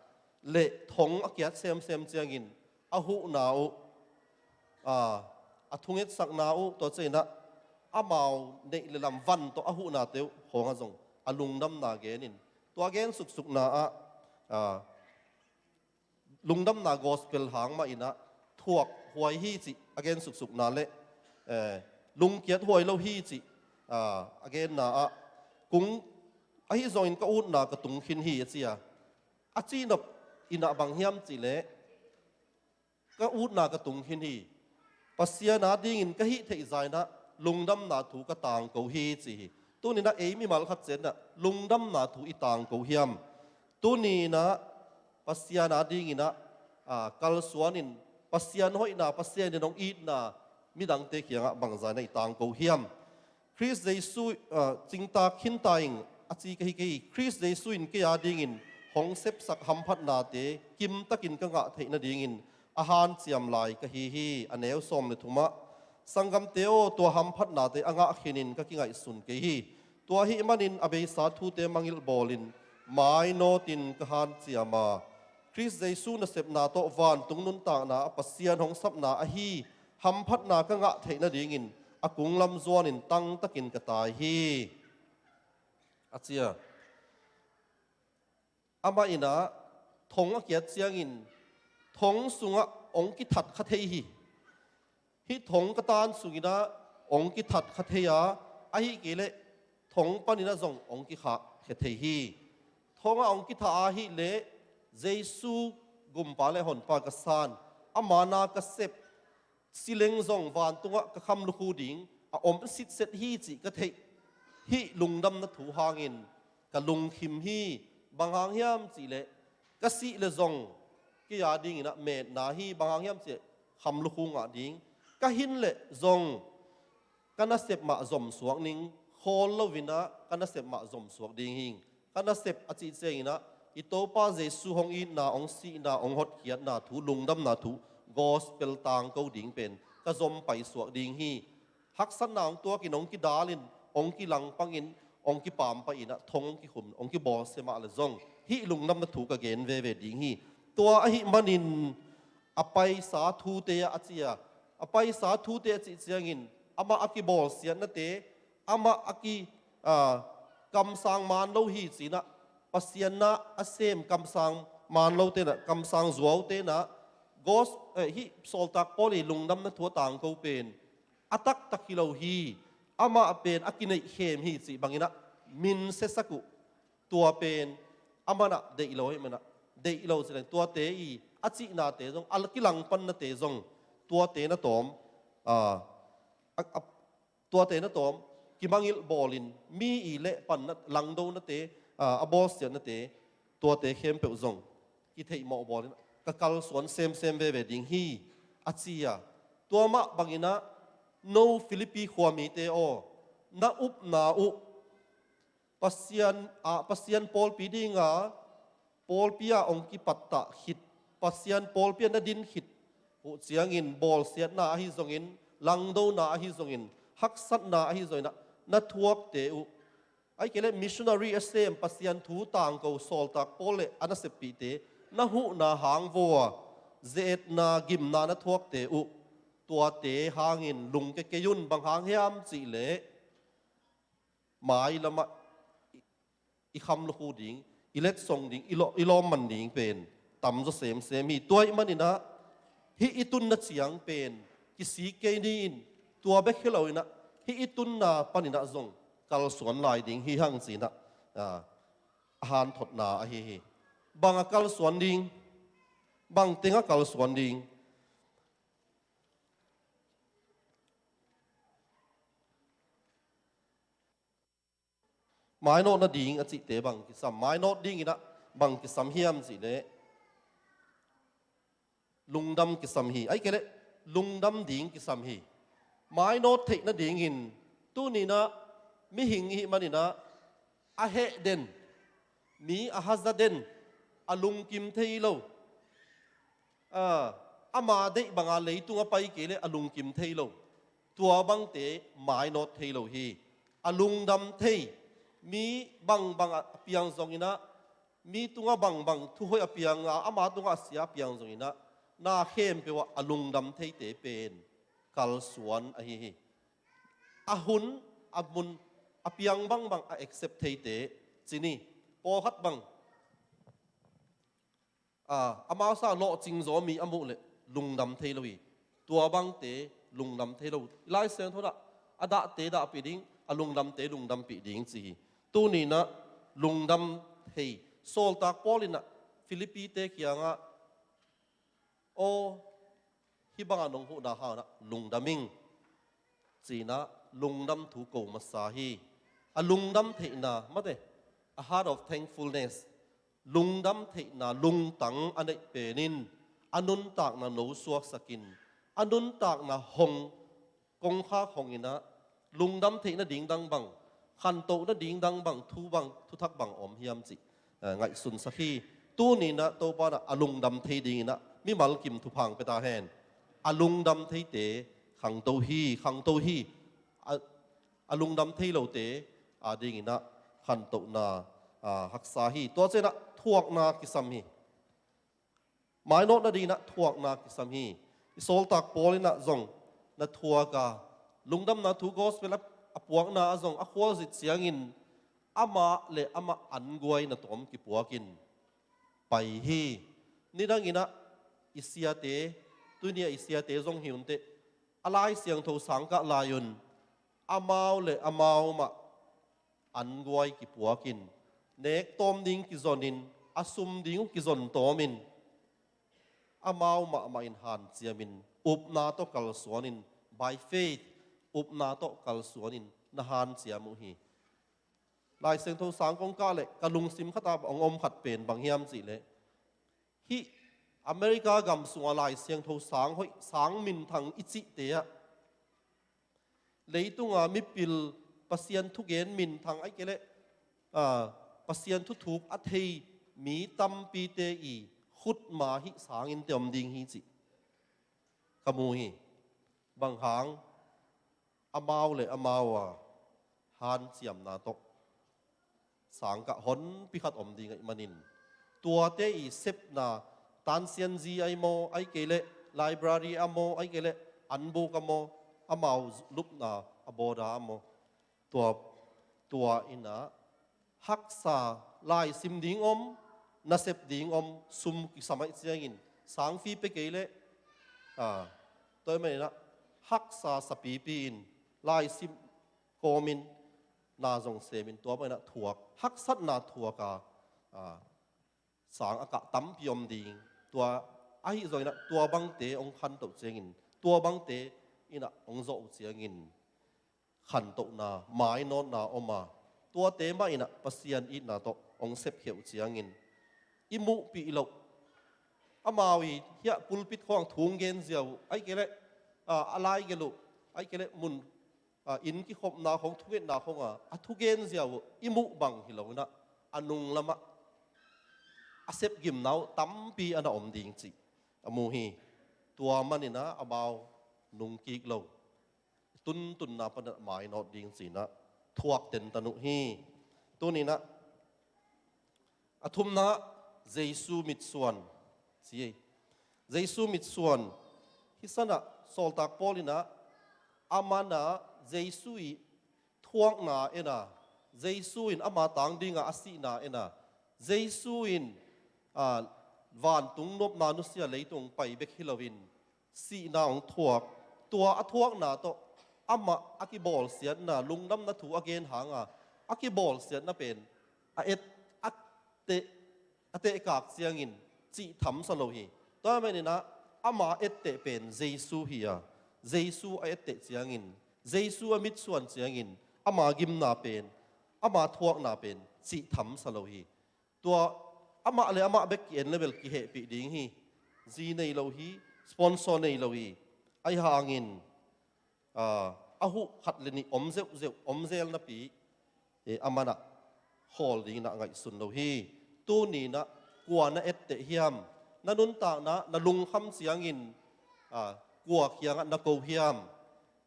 le thong a kiat semsem ciangin a huhna uh, a, a thungetsakna uh, tua ciangin ah amau neih le lam van tawh a huhnate uh khawngah zong a lungdamna genin, tua a gen suksukna ah, a, lungdamna gospel hang mah in ah thuak huai hi cih a gen suksukna le, eh, lungkiat huai lo hi cih, a, a genna ah, kung, ahi zongin ka utna ka tung khin hi a ci a. A cihnop in ah bang hiam cih leh, ka utna ka tung khin hi. Pasian adingin ka hih theih zah in ah lungdamna thu ka tangko hi ci hi. Tuni in ah ei mimal khat ciat in ah lungdamna thu i tangko hiam? Tuni in ah Pasian adingin ah, a, kalsuan in Pasian hoihna, Pasian in hong itna midangte kiangah bang zah in ah i tangko hiam? Khrist Jesu, ah, cingtak khinta ing a ci ka hi kei hi. Khrist Jesu in kei adingin hong sepsak hamphatnate kimtakin ka ngah theih nadingin a hanciam lai ka hi hi. A neu sawm le thumah, sanggamte aw, tua hamphatnate a ngah khinin ka kingaihsun kei hi. Tua ahih manin a beisa thute mangilh bawlin mainawtin ka hanciam a, Khrist Jesu nasepna tawh vantung nuntakna a Pasian hong sapna ahi hamphatna ka ngah theih nadingin a kunglam zuanin tangtakin ka tai hi, a ci a. Amah in ah thong a kiat ciangin thong sungah hong kithat kha thei hi. Hih thong ka tan sungin ah hong kithat kha thei a, ahih kei leh thong panin ah zong hong kikhahkhia thei hi. Thongah hong kithah ahih leh Jesu gumpa le honpa ka san, ama na ka sep, si leng zong vantungah ka kham lukhu ding a om sitset hi cih ka theih. Hih lungdamna thu hangin ka lungkhim hi. Bang hang hiam cih leh, ka sih leh zong kei adingin ah metna hi. Bang hang hiam cih leh, kham lukhu ngah ding. Ka hin leh zong ka nasep mah zomsuak ning, khawl loin ah ka nasep mah zomsuak ding hi. Ka nasep a cih ciangin ah i Topa Jesu hong itna, hong sihna, hong hotkhiatna thu, lungdamna thu, gospel tangko ding pen ka zom paisuak ding hi. Haksatna hong tuakin, hong kidalin, hong kilangpangin, hong kipampahin ah thong hong kikhum, hong kibawlsia mah leh zong hih lungdamna thu ka gen veve ding hi. Tua ahih manin a paisa thute ah a ci a, a paisa thute a cih ciangin amah a kibawlsiatnate, amah a ki, a, kamsang man lo hi ci-in ah, Pasian na a sem kamsang man lote in ah, kamsang zuaute in ah, gos-, eh, hih Sawltak Paul i lungdamna thu a tangko pen a taktak hi lo hi. Amah pen a kineihkhem hi cih bangin ah minsiasak uh. Tua pen amah in ah deih lo ahih manin ah, deih lo ci leng tuate i a cihnate zong, a kilangpannate zong, tuate na tawm, a, a, a, tuate na tawm kimangilh bawlin, mi i lehpanna, langdonate, a, a bawlsiatnate, tuate khempeuh zong kitheihmawh bawlin ka kalsuan semsem veve ding hi, a ci a. Tua mah bangin ah, no Philippi khua mite aw, na upna uh Pasian, a, Pasian pawlpi dinga, pawlpi ah hong kipattah khit, Pasian pawlpi ah na din khit uh ciangin, bawlsiatna ahi zongin, langdona ahi zongin, haksatna ahi zongin ah na thuakte uh, ahih kei leh missionary a sem, Pasian thu tangko Sawltak Paul le a naseppihte na huhna hang vaw a, ze-etna, gimna na thuakte uh, tuate hangin lungkia kei un. Bang hang hiam cih leh, mailamah i, i kham lukhu ding, i letsong ding, i law-, i lawmman ding pen tamzaw semsem hi. Tua ahih manin ah hih i tunna ciang pen kisik kei ni in, tua bek hi loin ah hih i tunna panin ah zong kalsuan lai ding hi hang ci-in ah, a, a hanthotna ahi hi. Bang a kalsuan ding? Bang tengah kalsuan ding? Mainawt nading a cihte bang kisam? Mainawt dinginah bang kisam hiam cihleh, lungdam kisam hi. Ahih kei leh lungdam ding kisam hi. Mainawt theih nadingin tuninah mihing ihih maninah a heh den, mi a haza den, a lungkim thei lo, a, ama deih banga leitung a pai kei leh a lungkim thei lo, tua bangte mainawt thei lo hi. A lungdam thei, mi bangbang a piang zonginah, mi tungah bangbang thuhoih a pianga ama tungah a sia a piang zonginah, na khempeuh ah a lungdam theite pen kalsuan ahi hi. A hun, a mun, a piang bangbang a accept theite ci ni. Pawlkhat bang, a, amau sa lawhcing zaw mi a muh leh lungdam thei lo hi. Tua bangte lungdam thei lo. Lai Siangtho dah a dahte dahpih ding, a lungdamte lungdampih ding ci hi. Tuninah lungdam thei. Sawltak Paul inah Filippi-te kiangah, aw, hih banga nong huhna hanah lungdam ing cinah lungdam thu ko masa hi. A lungdam theihna, mate, a heart of thankfulness, lungdam theihna lungtang a neih penin a nuntakna nosuaksakin, a nuntakna hong kongkhak honginah, lungdam theih nading dang bang, khantoh nading dang bang, thu bang, thuthak bang om hiam cih, eh, ngaihsunsak hi. Tuninah Topa inah a lungdam thei dinginah mimal kim thupha pia ta hen. A lungdam theite khangto hi, khangto hi. A, a lungdam thei lote a dinginah khantohna, a, haksa hi. Tua cianginah thuakna kisam hi. Mainawt nadinginah thuakna kisam hi. I Sawltak Paul inah zong na thuak a, lungdamna thu gospel a, a puakna ah zong a khualzin ciangin amah le amah anguai na tawm kipuakin pai hi. Nidanginah i siate, tuni-ah i siate zong hi unteh, a Lai Siangtho sangkah lai un amau le amau mah anguai kipuakin, nek tawm ding kizonin, a sum ding uh kizon tawmin, amau mahmah in hanciamin, upna tawh kalsuanin, by faith, upna tawh kalsuanin na hanciam uh hi. Lai Siangtho sang kong kah leh ka lungsim khatah a hong om khat pen bang hiam cihleh, hih America gam sunga Lai Siangtho sang hoih, sang minthang i cihte ah leitunga mipil Pasian thugen minthang ahih kei leh, a, Pasian thuthuk a thei mi tampite i khutma hih sang innte om ding hi cih ka mu hi. Bang hang? Amau le amau a hanciamna tawh sangkah honpi khat om ding ahih manin, tuate i sepna, tansianzi ahi maw, ahih kei leh library a maw, ahih kei leh anbuk a maw, amau lupna a bawda a maw, tua, tua inah haksa, laisim ding om, nasep ding om, sum kisam ahih ciangin sang fee pia kei leh, a, tua ahih maninah haksa sapipi in laisim kawmin, na zong semin, tua bang inah thuak, haksatna thuak a, a, sang a kah tampi om ding. Tua ahi zonginah tua bangte hong khantoh ciangin, tua bangte inah hong zawh uh ciangin khantohna, mainawtna om a, tuate mah inah Pasian itna tawh hong sepkhia uh ciangin i muhpih loh, amau i hiah pulpit khawng thu hong gen ziau uh, ahih kei leh, a, a lai gelh uh, ahih kei leh mun, a, inn kikhopna khawng, thungetna khawng a, a thugen ziau uh i muh bang hi loinah, a nunglamah a sepgimna uh tampi a na om ding cih a mu hi. Tua maninah amau nungkik lo, tuntunna panah mainawt ding cinah thuak tentan uh hi. Tuninah a thumna, Jesu mitsuan ci hi. Jesu mitsuan, hih sanah Sawltak Paul inah amanah Jesu i thuakna ena, Jesu in ama tang dinga a sihna ena, Jesu in, a, vantung nopna nusia leitung pai bek hi loin sihna hong thuak. Tua a thuakna tawh amah a kibawlsiatna, lungdamna thu a gen hanga a kibawlsiatna pen a et, a teh, a tehkak ciangin cih thamsa lo hi. Tua maninah ama etteh pen Jesu hi a, Jesu a etteh ciangin, Jesu a mitsuan ciangin ama gimna pen, ama thuakna pen cih tham sa lo hi. Tua amah le amah bek ki-en le bel kihehpih ding hi. Zi nei lo hi, sponsor nei lo hi. Ahi hangin a, a huh khat le nih om zeuhzeuh, om zel napi, e, a manah khawl dinginah ngaihsun lo hi. Tuninah kua na etteh hiam? Na nuntakna, na lungkham ciangin, a, kua kiangah na ko hiam?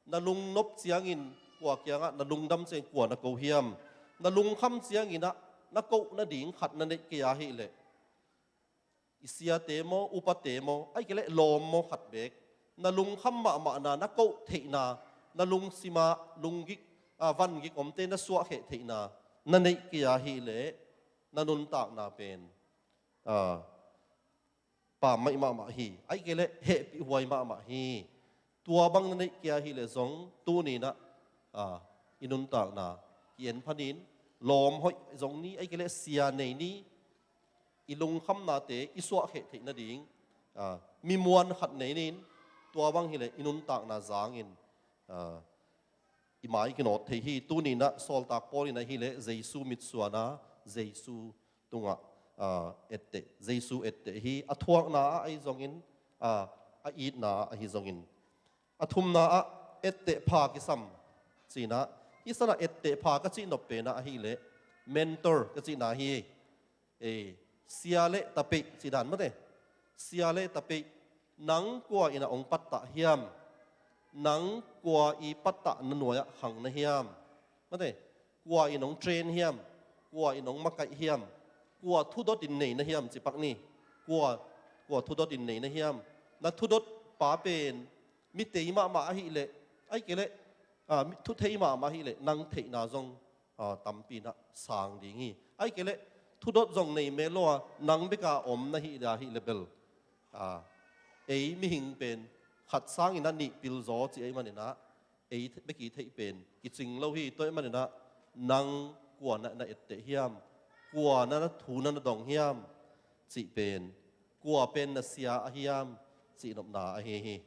Na lungnop ciangin kua kiangah, na lungdam ciangin kua na ko hiam? Na lungkham cianginah na koh nading khat na neih kei a hih leh, i siate maw, upate maw, ahih kei leh lawm maw khat beek, na lungkham mahmahna, na koh theihna, na lungsima lunggik, a, vangik omte na suahkheh theihna na neih kei a hih leh, na nuntakna pen, a, pammaih mahmah hi. Ahih kei leh hehpihhuai mahmah hi. Tua bang na neih kei a hih leh zong tuninah, a, i nuntakna ki-en phanin, lawm hoih zong ni, ahih kei leh sia nei ni, i lungkhamnate i suahkheh theih nading, a, mi muan khat nei nin, tua bang hileh i nuntakna zangin, a, i mai kinawt thei hi. Tuninah sawltak Paul in ahih leh Jesu mitsuana, Jesu tungah, a, etteh, Jesu etteh hi. A thuakna ah ahi zongin, a, a itna ah ahi zongin, a thumna ah etteh pha kisam cinah, hih sanah etteh pha ka cihnop penah ahih leh mentor ka cihna hi. E, sia le tapeih cih dan mate. Sia le tapeih, nang kua in a hong pattah hiam? Nang kua i pattah na nuai-ah khang na hiam? Mate, kua in hong train hiam? Kua in hong makaih hiam? Kua thudot in nei na hiam? Cipak ni. Kua, kua thudot in nei na hiam? Na thudot pa pen mi tei mahmah ahih leh, ahih kei leh, a, mi thuthei mahmah ahih leh, nang theihna zong, a, tampi inah sang ding hi. Ahih kei leh thudot zong nei mel lo a, nang beka om na hih dah hih leh bel, a, ei mihing pen khat sangin a nih pil zaw cih ahih maninah, ei bek i theih pen kicing lo hi. Tua ahih maninah nang kua na, na etteh hiam? Kua na, na thu na, na dong hiam? Cih pen, kua pen na sia ahi hiam? Cihnopna ahi hi.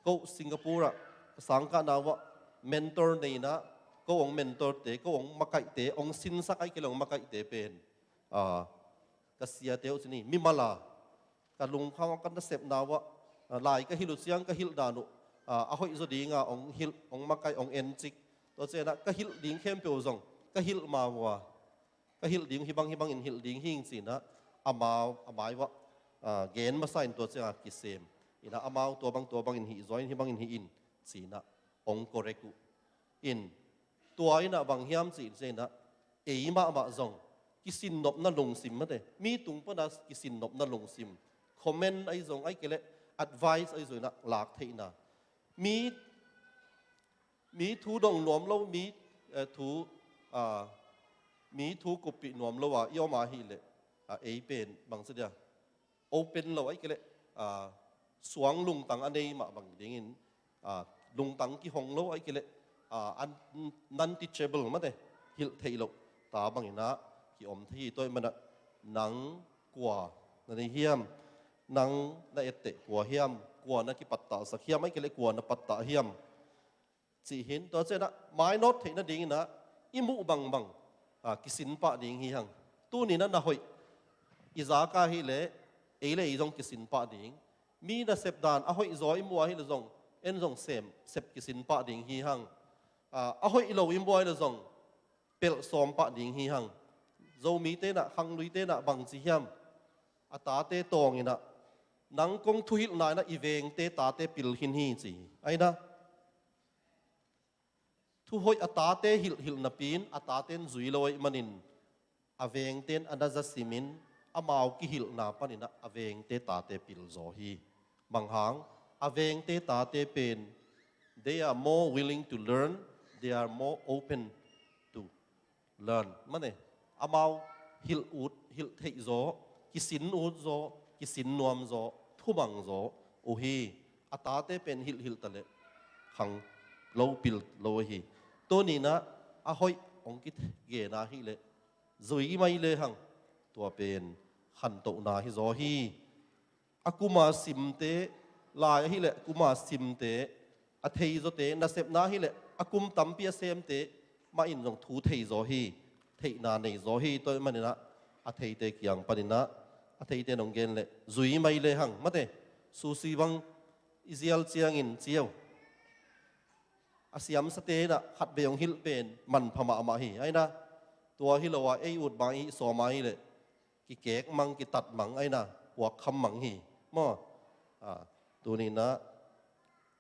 Ko Singapore ah ka sangkahna uah mentor nei inah, ko hong mentorte, ko hong makaihte, hong sinsak ahih kei leh hong makaihte pen, a, ka siate uh ci ni, mimal a, ka lungkham, ka nasepna uah, a, lai ka hilh uh ciang ka hilh dan uh, a, a hoih zaw dinga hong hilh, hong makaih, hong encik. Tua cianah ka hilh ding khempeuh zong ka hilh ma uh a, ka hilh ding hih bang, hih bangin hilh ding hing cinah, amau, a mai uah, a, gen masa in tua ciangah kisem inah, amau tua bang, tua bangin hih zaw in, hih bangin hih in cinah hong correct uh in. Tua inah bang hiam cih cianginah, ei mahmah zong kisinnopna lungsim mate, mi tung pana kisinnopna lungsim, comment ahi zong, ahih kei leh advice ahi zong inah lak theihna, mi, mi thu dong nuam lo, mi, eh, thu, a, mi thu kuppih nuam lo a i om ahih leh, a, ei pen bangci dia, open lo, ahih kei leh, a, suang lungtang a nei mah bang dingin, a, lungtang kihong lo, ahih kei leh, a, un-, non-teachable mate, hilh theih loh ta banginah ki-om thei hi. Tua ahih manah nang kua na nei hiam? Nang na etteh kua hiam? Kua na kipattahsak hiam? Ahih kei leh kua na pattah hiam? Cih hin, tua cianah mainawt theih nadinginah i muh bangbang, a, kisin pah ding hi hang. Tuninah na hoih i zak ahih leh ei le ei zong kisin pah ding. Mi nasep dan a hoih zaw i muh ahih leh zong, en zong sem, sep kisin pah ding hi hang. A, a hoih lo i muh ahih leh zong pelh sawm pah ding hi hang. Zomite inah, khangluite inah bangci hiam? A tate tawnginah, nang kong thuhilhna inah i vengte tate pil khin hi ci hi. Ahi inah, thuhoih a tate hilhhilh napi in a tate in zui lo ahih manin, a vengte in a na za simin, amau kihilhna paninah a vengte tate pil zaw hi. Bang hang? A vengte tate pen, they are more willing to learn, they are more open to learn. Mane, amau hilh ut, hilh theih zaw, kisin ut zaw, kisin nuam zaw, thumang zaw uh hi. A tate pen hilhhilh taleh khang lo, pil lo ahi. Tuninah a hoih hong kigen ahih leh zui mai le hang, tua pen khantohna hi zaw hi. a kuma simte, lai ahileh kuma simte, a theizawte, nasepna ahileh a kum tampi a semte mah in zong thu theizaw hi, theihna neizaw hi. Tua ahih maninah a theite kiang paninah a theite nong gen leh zui mai lehang, mate, susi bang i zial ciangin ciau a siamsate inah khatvei hong hilh pen manpha mahmah hi. Aina tua hi lo a ei ut bang i sawm a hileh kikek mang, kitat mang, aina puakkham mang hi. Maw, a, tuninah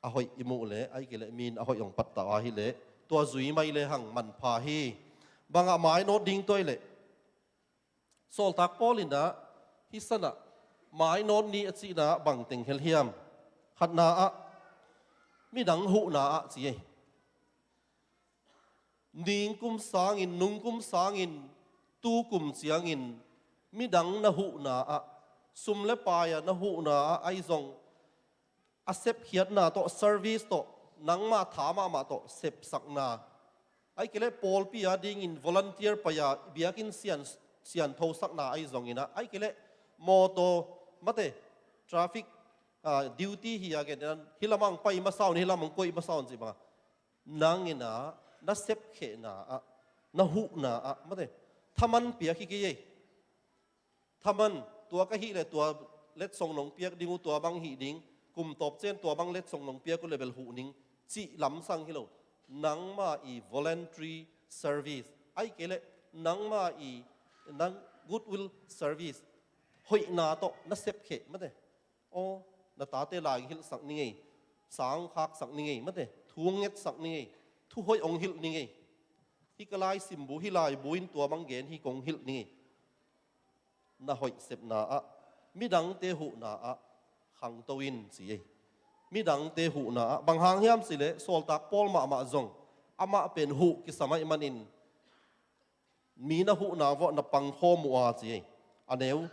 a hoih i muh leh, ahih kei leh mi in a hoih hong pattah a hileh tua zui mai lehang manpha hi. Bangah mainawt ding tua hileh Sawltak Paul inah hih sanah mainawt ni a cihna ah bangteng hel hiam? Khatna ah midang huhna ah ci ei. Ningkum sangin, nungkum sangin, tukum ciangin midang na huhna ah, sum le pai-a na huhna ah ahi zong a sepkhiatna tawh, service tawh, nangmah tha mahmah tawh sepsakna, ahih kei leh pawlpi a dingin volunteer pai-a biakinn sian, sianthosakna ahi zonginah, ahih kei leh mawtaw, mate, traffic, ah, duty hi a gen, hih lamah hong pai masa un, hih lamah hong koih masa un cih bangah, nanginah na sepkhehna ah, na huhna ah, mate, thaman piak hi kei ei. Thaman, tua ka hih leh tua letsong nong piak ding uh, tua bang hih ding, kum tawp ciang tua bang letsong nong piak uh leh bel huh ning cih lamsang hi lo. Nangmah i voluntary service, ahih kei leh nangmah i, nang goodwill service, hoihna tawh na sepkheh, mate. Aw, na tate lai hilhsak ning ei, sang khaksak ning ei, mate, thu ngetsak ning ei, thu hoih hong hilh ning ei. Hih ka laisimbu, hih laibu in tua bang gen hi, kong hilh ning ei. Na hoih sepna ah, midangte huhna ah khangto in ci ei. Midangte huhna ah, bang hang hiam cih leh Sawltak Paul mahmah zong amah pen huh kisam ahih manin mi na huhna vuah na pangkhawm uh a ci ei. A neu,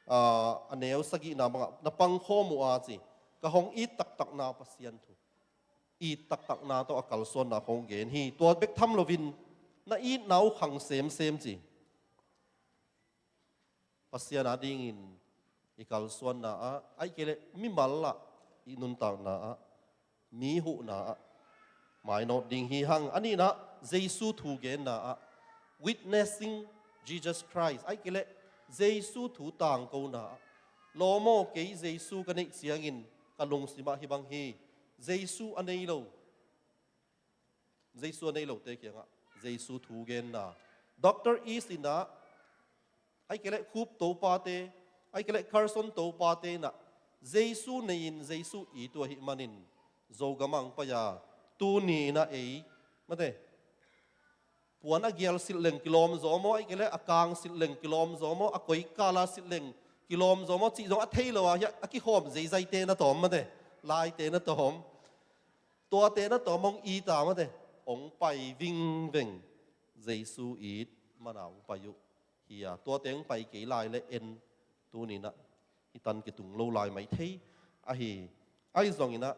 ah, a neu sagihna bangah na pangkhawm uh a ci. Ka hong it taktakna Pasian thu, it taktakna tawh a kalsuanna kong gen hi. Tua bek tham loin na itna uh khang semsem ci. Pasian a dingin i kalsuanna ah, ahih kei leh mimal ah i nuntakna ah, mi huhna ah mainawt ding hi hang. A nihna, Jesu thu genna ah, witnessing Jesus Christ, ahih kei leh Jesu thu tangkona ah, lawm aw, kei Jesu ka neih ciangin ka lungsim ah hih bang hi. Jesu a nei lo, Jesu a nei lote kiangah Jesu thu genna. Doctor East inah, ahih kei leh Cope topate, ahih kei leh Carson topate inah Jesu nei-in Jesu it uh ahih manin Zogam ah hong pai-a, tuni inah ei, mate, puan a gial silh leng kilawm zaw maw, ahih kei leh a kang silh leng kilawm zaw maw, a koikala silh leng kilawm zaw maw cih zong a thei lo a, hiah a kikhawm zeizaite na tawm, mate, laite na tawm. Tuate na tawm hong it a, mate, hong pai vingveng. Jesu it mana hong pai uh hi a, tuate hong pai kei lai leh en, tuninah hih tan kitung lo lai mai thei ahi. Ahi zonginah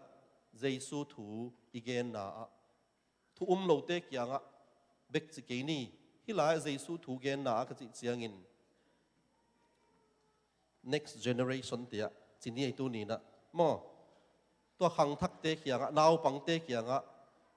Jesu thu i genna ah thu um lote kiangah bek ci kei ni. Hih lai-ah Jesu thu genna ah ka cih ciangin next generation te ah ci ni ei, tuninah maw, tua khangthakte kiangah, naupangte kiangah,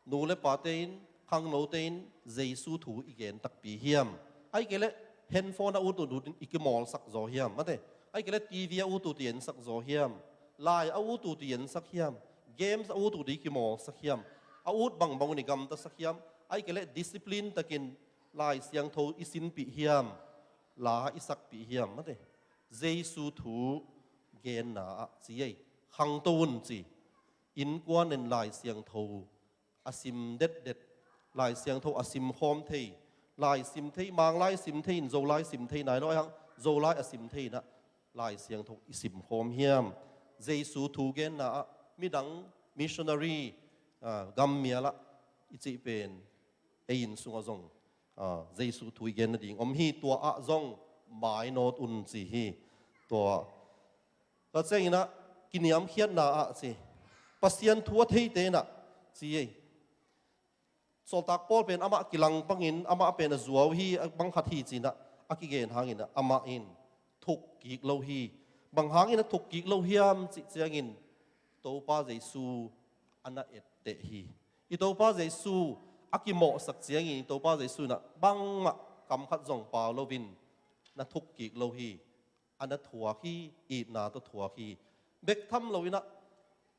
nu le pate in, khangnote in Jesu thu i gen takpi hiam? Ahih kei leh handphone a ut ut in i kimawlsak zaw hiam, mate? Ahih kei leh TV a ut ut i ensak zaw hiam? Lai a ut ut i ensak hiam? Games a ut ut i kimawlsak hiam? A ut bangbang un i gamtasak hiam? Ahih kei leh discipline takin Lai Siangtho i sinpih hiam? La i sakpih hiam, mate? Jesu thu genna ah ci ei, khangto un ci. Innkuan in Lai Siangtho a sim detdet, Lai Siangtho a simkhawm thei, Lai sim thei, Manglai sim thei in Zolai sim thei nai lo, ahi hang Zolai a sim thei inah Lai Siangtho i simkhawm hiam? Jesu thu genna ah midang missionary, ah, gammial ah i cih pen ei inn sungah zong, ah, Jesu thu i gen nading om hi. Tua ah zong mainawt un ci hi. Tua, tua cianginah kiniamkhiatna ah ci, Pasian thu a theite inah ci ei. Sawltak Paul pen amah kilang pangin amah pen a zuau hi, a bang khat hi cinah a kigen hanginah amah in thuk kik lo hi. Bang hangin a thuk kik lo hiam cih ciangin Topa Jesu a na etteh hi. I Topa Jesu a kimawhsak ciangin i Topa Jesu in ah bangmah kam khat zong pau loin na thuk kik lo hi. A na thuak hi, itna tawh thuak hi. Bek tham loin ah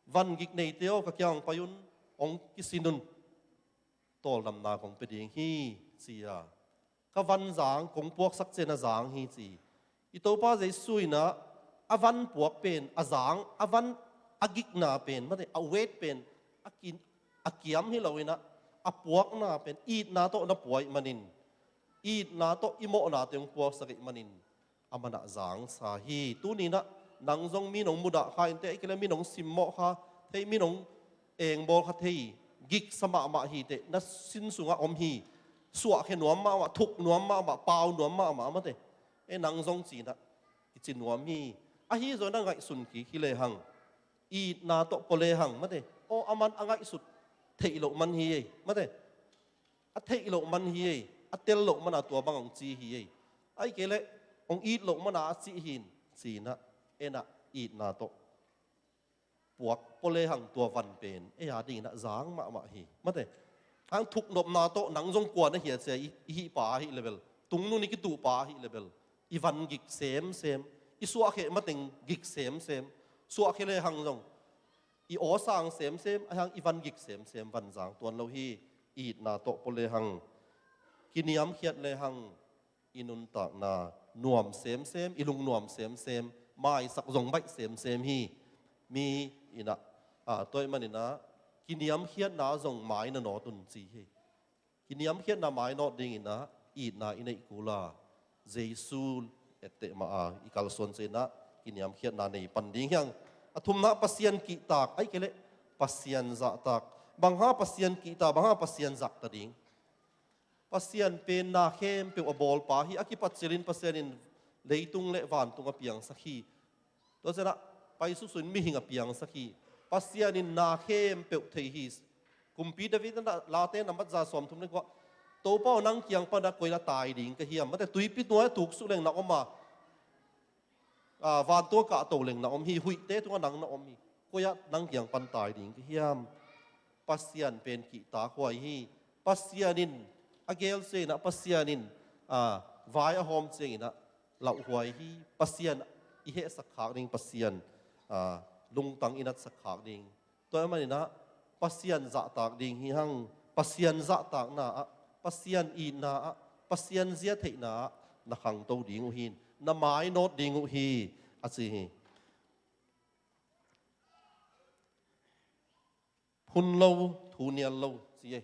van gik neite aw, ka kiang hong pai un, hong kisin un, tawldamna kong pia ding hi, ci a. Ka van zang, kong puaksak ciang a zang hi, ci. I Topa Jesu in ah a van puak pen, a zang, a van a gikna pen, mate, a weight pen a ki, a kiam hi loin ah, a puakna pen itna tawh na pua ahih manin, itna tawh i mawhnate hong puaksak ahih manin, a man ah zangsa hi. Tuni in ah nang zong mi nong mudah kha inteh, ahih kei leh mi nong simmawh kha thei, mi nong engbawl kha thei, giksa mahmah hi teh, na sin sungah om hi. Suahkhia nuam mahmah, thuk nuam mahmah, pau nuam mahmah, mate. E, nang zong ci in ah i ci nuam hi. Ahi zongin a ngaihsun kik hi lehang, itna tawh pua lehang, mate, aw, a man a ngaihsut theih loh man hi ei, mate. A theih loh man hi ei, a tel loh man a tua bang hong ci hi ei. Ahih kei leh hong it loh man a a cih hi in, ci in ah, en ah, itna tawh puak pua lehang tua van pen ei a dingin ah zang mahmah hi, mate. Hang thuknopna tawh nang zong kua na hi a ci a, i, i hih pa ahih leh bel, tungnung i kituh pa ahih leh bel, i van gik semsem, i suahkhia mateng gik semsem, suahkhia lehang zong i aw sang semsem, ahih hang i van gik semsem, van zang tuan lo hi. Itna tawh pua lehang, kiniamkhiat lehang, i nuntakna nuam semsem, i lungnuam semsem, maisak zong baih semsem hi. Mi in ah, a, tua ahih manin ah, kiniamkhiatna zong mai na nawt un, ci hi. Kiniamkhiatna mainawt dingin ah itna i neih kul a, Jesu etteh mah a i kalsuan ciangin ah kiniamkhiatna nei pan ding hi hang. A thumna, Pasian kihtak, ahih kei leh Pasian zahtak. Bang hang Pasian kihtak, bang hang Pasian zahtak ding? Pasian pen na khempeuh a bawlpa hi. A kipat cilin Pasian in leitung le vantung a piangsak hi. Tua ciangin ah paisusuin mihing a piangsak hi. Pasian in na khempeuh thei hi. Kumpi David in ah, Late nambat za sawmthum le kua, Topa aw, nang kiang pan ah koi ah tai ding ka hiam? Mate, tuipi tungah tuksuk leng na om a, a, vantung ah kahto leng na om hi, huihte tungah nang na om hi. Koi ah nang kiang pan tai ding ka hiam? Pasian pen kihtakhuai hi. Pasian in a gel ciangin ah, Pasian in, a, vai a hawm ciangin ah lauhuai hi. Pasian i hehsak khak ding, Pasian, a, lungtang i natsak khak ding. Tua ahih manin ah Pasian zahtak ding hi hang. Pasian zahtakna ah, Pasian itna ah, Pasian zia theihna ah na khangto ding uh hi, na mainawt ding uh hi, a ci hi. Phun lo, thu nial lo, ci ei.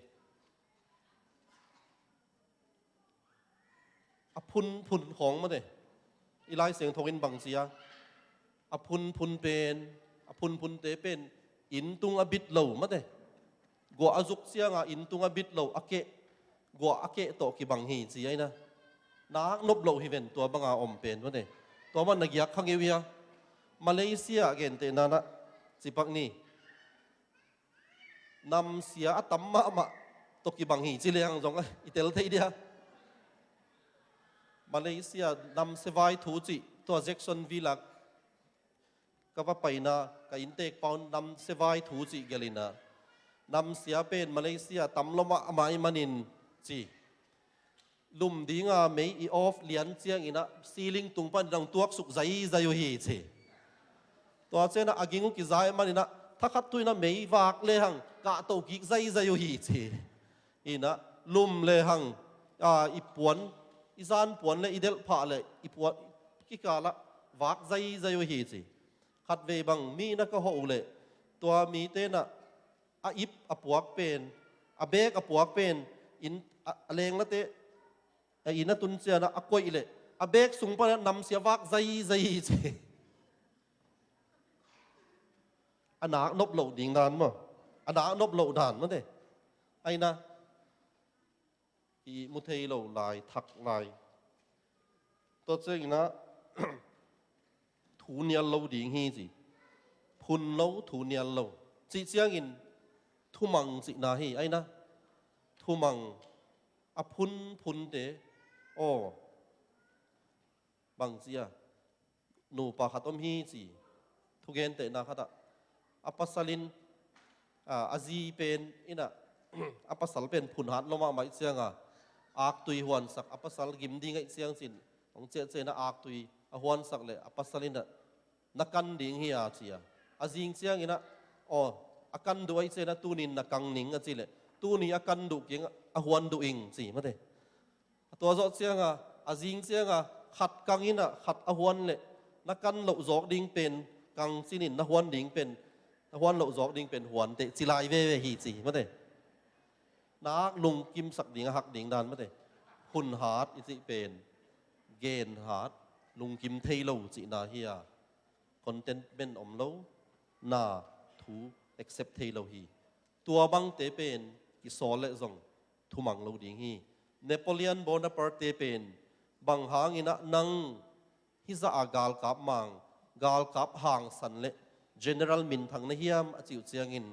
A phunphun khawng, mate, i Lai Siangtho in bang ci a, a phunphun pen, a phunphunte pen inn tung a bit lo, mate. Guah a zuk ciangin inn tung a bit lo, a keh, guah a keh tawh kibang hi, ci a, hi na. Nak nop loh hi ven, tua banga om pen, mate. Tua man na giak kha ngei uh hia? Malaysia gentehna-in ah ci pak ni. Namsia a tam mahmah tawh kibang hi, ci leng zong i tel thei dia. Malaysia namsia vai thu cih, tua Jacksonville ah ka va paina, ka innteek pa un namsia vai thu cih gelh in ah, namsia pen Malaysia tam lo mahmah ahih manin, ci. Lum dinga mei i off lian ciangin ah ceiling tung panin hong tuaksuk zaizai uh hi, ci. Tua ciangin ah a ging uh kiza ahih manin ah thakhat thu-in ah mei vak lehang kahto kik zaizai uh hi, ci. In ah lum lehang, a, i puan, i zan puan le i delhphah le i puan kikal ah vak zaizai uh hi, ci. Khatvei bang mi na ka hawh uh leh, tua mite in ah a ip a puak pen, a bag a puak pen, inn a, a lenglate, a inn a tun ciangin ah a koih leh a bag sung panin ah namsia vak zaizai hi, ci. A nak nop loh ding dan maw? A nak nop loh dan, mate. Ahi na, ihmu thei lo lai, thak lai. Tua ciangin ah thu nial lo ding hi, ci. Phun lo, thu nial lo. Cih ciangin thumang cihna hi, ahi na. Thumang, a phunphunte, aw, bang ci a, nupa khat om hi ci. Thugentehna khatah a pasal in, a, a zi pen inah a pasal pen phunhat lua mahmah ih cianga aktui huansak, a pasal gim ding ahih ciang cin hong ciahciah inah aktui a huansak le a pasal inah na kan ding hi a ci a. A zing cianginah, aw, a kan duh ahih cianginah tunin na kang ning a ci leh tuni a kan duh kiangah a huan duh ing ci mate. A tua zawh cianga a zing cianga khat kang inah khat a huan leh na kan loh zawk ding pen kang cinin na huan ding pen, na huan loh zawk ding pen huan teh ci lai veve hi ci mate. Na ak lungkimsak ding a hak ding dan mate. Phunhat i cih pen genhat, lungkim thei lo cihna hi a, contentment om lo, na thu accept thei lo hi. Tua bangte pen kisawl leh zong thumang lo ding hi. Napoleon Bonaparte pen bang hanginah nang hizah a galkap mang, galkap hangsan le general minthang na hiam a cih uh ciangin,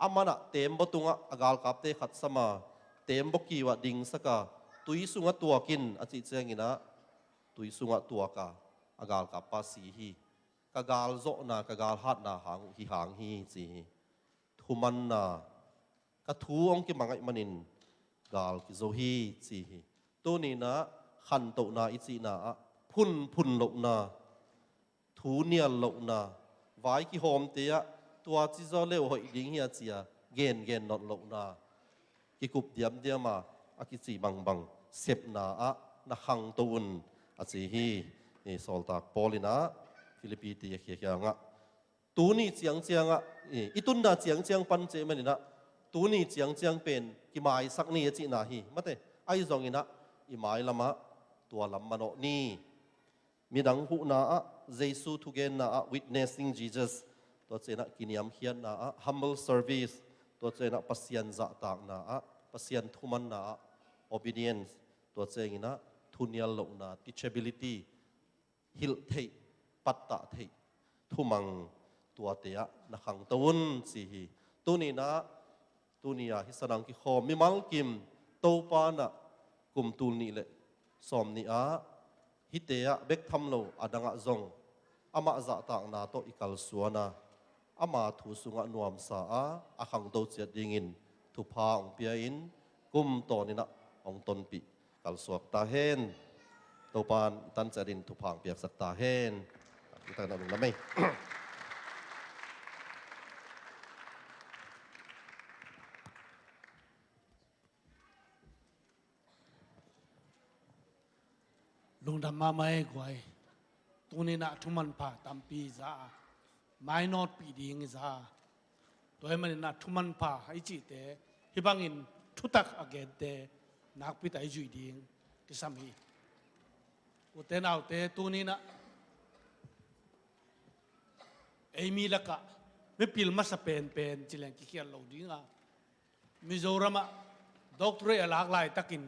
amanah tembaw tungah a galkapte khat sama, tembaw kiuah dingsaka tui sungah tuakin a cih cianginah tui sungah tuaka a galkappa si hi. Ka galzawhna, ka galhatna hang uh hi hang hi ci hi. Thumanna, ka thu hong kimang ahih manin gal kizo hi ci hi. Tuninah khantohna i cihna ah phunphun lohna, thu nial lohna, vai kihawmte ah tua ci zaw leu hoih ding hi a cia gengen not lohna, kikup diamdiama a kici bangbang sepna ah na khangto un a ci hi. I sawltak Paul inah Philippi te a khiakhia ngah tuni ciangciangah, i, i tunna ciangciang pan ceh maninah tuni ciangciang pen kimaisak ni a cihna hi mate. Ahi zonginah i mailamah tua lam manawh ni. Midang huhna ah, Jesu thugenna ah, witnessing Jesus, tua cianah kiniamkhiatna ah, humble service, tua cianah Pasian zahtakna ah, Pasian thumanna ah, obedience, tua cianginah thunial lohna, teachability, hilh theih, pattah theih, thumang tuate ah na khangto un ci hi. Tuninah, tuni-a hih sanang kikhawm mimal kim Topa nah kum tul nih le sawm nih ah hihte ah bek tham lo a dangah zong amah zahtakna tawh i kalsuana ama thu sungah nuamsa a, a khangto ciat dingin thupha hong pia-in kum tawninah hong tonpih kalsuak ta hen. Topan i tan ciatin thupha hong piaksak ta hen. I tan a lungdam ei. Lungdam mahmah ei guai. Tuninah thumanpha tampi za a, mainawtpih ding i za a, tua hi maninah thumanpha i cihte hih bangin thutak a gente nakpi tak i zuih ding kisam hi. Ute naute, tuninah ei mi lakah mipil masa penpen cileng kikhial lo dinga, Mizoramah doctorate a lak laitakin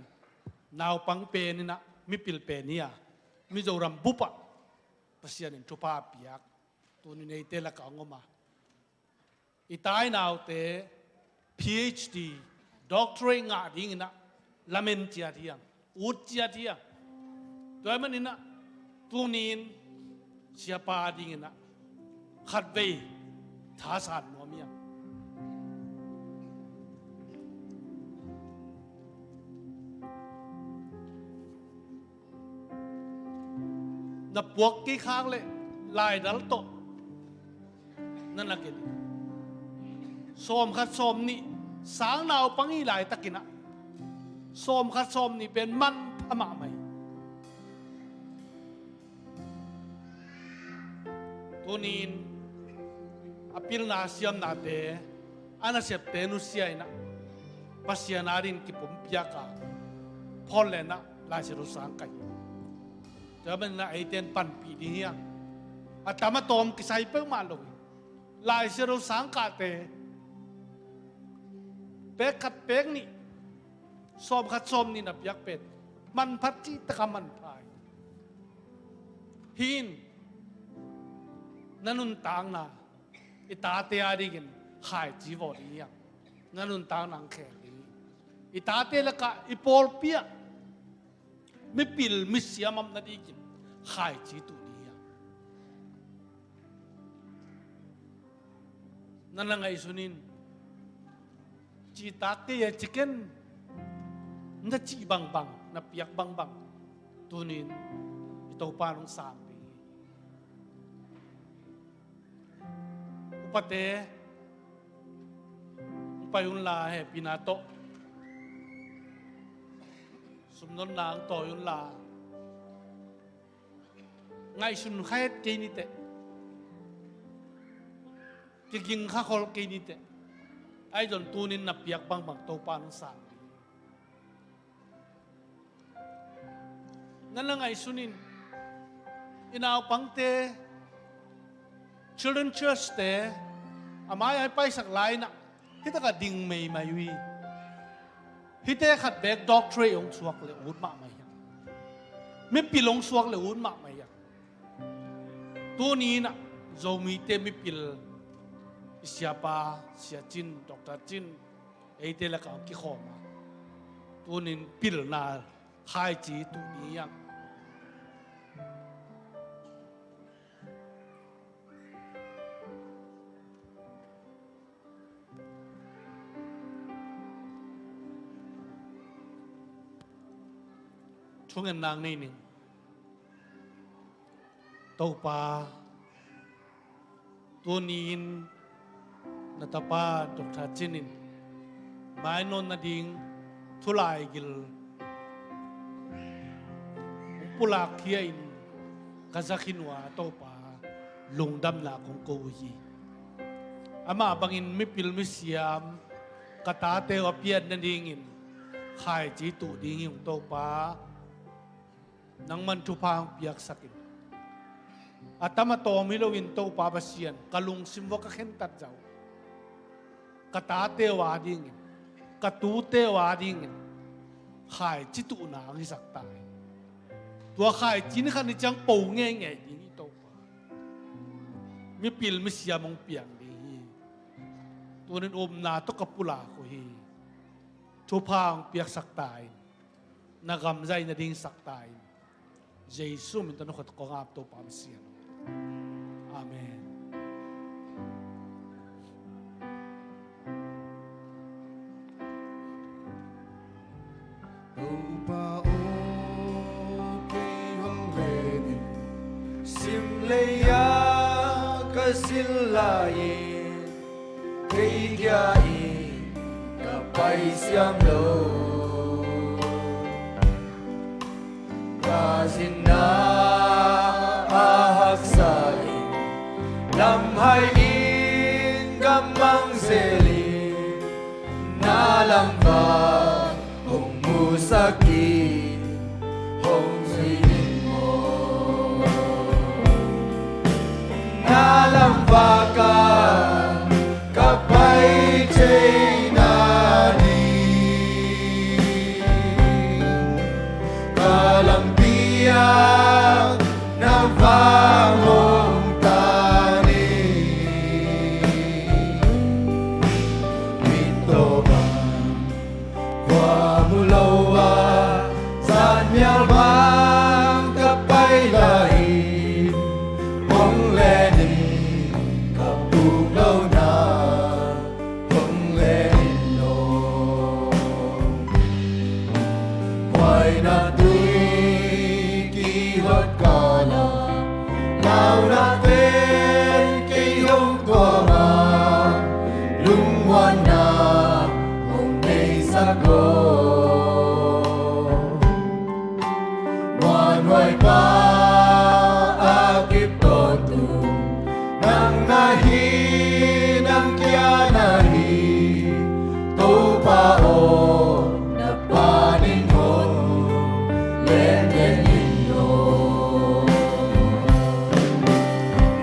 naupang peninah mipil pen hi a, Mizoram bupah Pasian in thupha a piak tuni neite lakah hong om a, i tai naute PhD, doctorate ngah dinginah lamen ciat hiang, ut ciat hiang. Tua hi maninah tunin siapa dinginah khatvei thasan nuam hiang. Na puak kei khak le laidal tawh na na gen. Sawmkhat sawmnih sang naupang i laitakinah sawmkhat sawmnih pen manpha mahmah hi. Tunin a pilna siamnate a nasepte nusia inah Pasian adin kipumpiaka phawt lenah Lai Siangtho sang kai. Tua maninah eite in panpih ding hiang. A tam a tawm kisai peuhmah lo hi. Lai Siangtho sang kahte pek khat pek nih, sawmkhat sawmnih na piak pen manphat cih taka manpha hi. Hih in na nuntakna i tate adingin khaici vawh ding hiang. Na nuntakna ang khel ding hi. I tate lakah i pawlpi ah mipil misiam om nadingin khaici tuh ding hiang. Na na ngaihsun in, cihtak kei a ci ken, na cih bangbang, na piak bangbang, tuni-in i Topa in hong sang ding hi. Upate hong pai unla, hehpihna tawh sumnonna hong tawi unla, ngaihsun kha het kei ni teh, kiging kha khol kei ni teh, ahi zong tuni-in na piak bangbang Topa in hong sang ding hi. Na na ngaihsun in, i naupangte, children church-te a mai-ah i paisak lai-in ah, hih takah ding meimai uh hi. Hihte khat beek doctorate hong suak leh ut mahmah hi hang. Mipil hong suak leh ut mahmah hi hang. Tuni-in ah Zomite mipil, i siapa, Sia Cin, Doctor Cin, eite lakah hong kikhawm a, tuni-in pilna khaici tuh ding hi hang. Thungetna nei ning. Topa, tuni-in na tapa Doctor Cin in mai nawn nading thu laigil hong pulakkhia in ka za khin uh a, Topa, lungdamna kong ko uh hi. Amah bangin mipil misiam ka tate uh a pian nadingin khaici tuh ding hi ung, Topa. Nangman thupha hong piaksak in. A tam a tawm hi loin, Topa Pasian, ka lungsim uah ka khentat zah uh, ka tate uh adingin, ka tute uh adingin khaici tuhna hong hisak ta in. Tua khaici ni khat ni ciang po ngeingei ding hi, Topa. Mipil misiam hong piang ding hi. Tuni-in upna tawh ka pulak uh hi. Thupha hong piaksak ta in. Na gam zaih nading sak ta in. Jesu min tawh na khut kong ap, Topa Pasian. Amen. Topa aw, kei hong len in, sim lei-ah ka zin lai-in, kei kia-in ka pai siam lo. Ka zinna a haksa in, lamhai in ka mang zel in, na lamvak hong musak in, hong zui in maw. Na lamvak ah ka pai thei nading, ka lampi ah na vang hong tan in. Mit tawh bang khua mu lo a, zanmial bang ka pai lai-in, hong len in, ka puk lohna hong len in aw. Huaina tui kihot kal ah, launa pen kei hong tuam a, lungmuanna hong neisak lo. Muanhuai pa a kip tawntung, nang na hi, nang kia na hi, Topa aw, na panin hong len len in aw.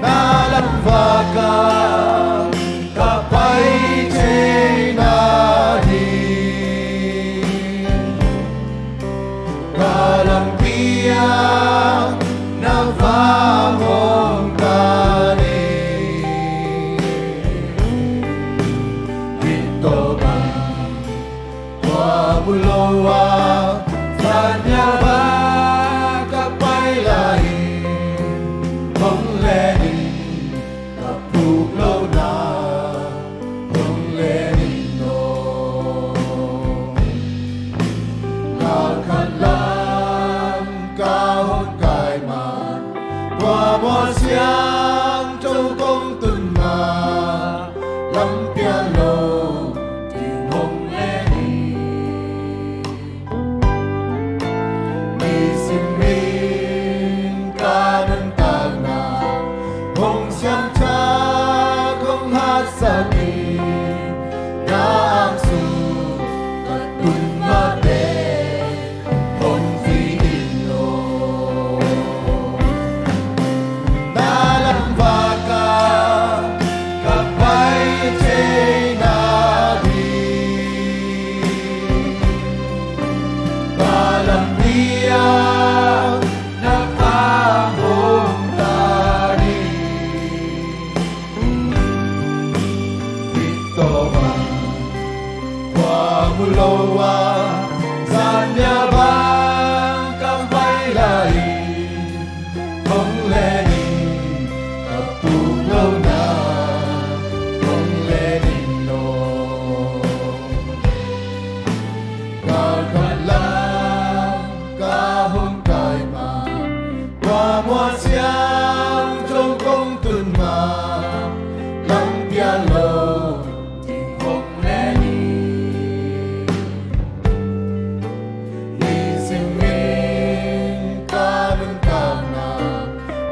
Na lamvak ah ka pai thei nading, ka lampi ah na vang hong tan in. Mit tawh bang khua mu lo a, zanmial bang ka pai lai-in, hong len in, ka puk lohna Ia na pang hong ta ni. Bit tawh bang khua mu lo a, zan nia bang ka pai lai. Hong len in ka puk lo na, hong len in aw. Ka khat lam ka hong kai ma, kua mual siam zong kong tun ma, lam pian lo ding hong len in. Nisim in ka nuntakna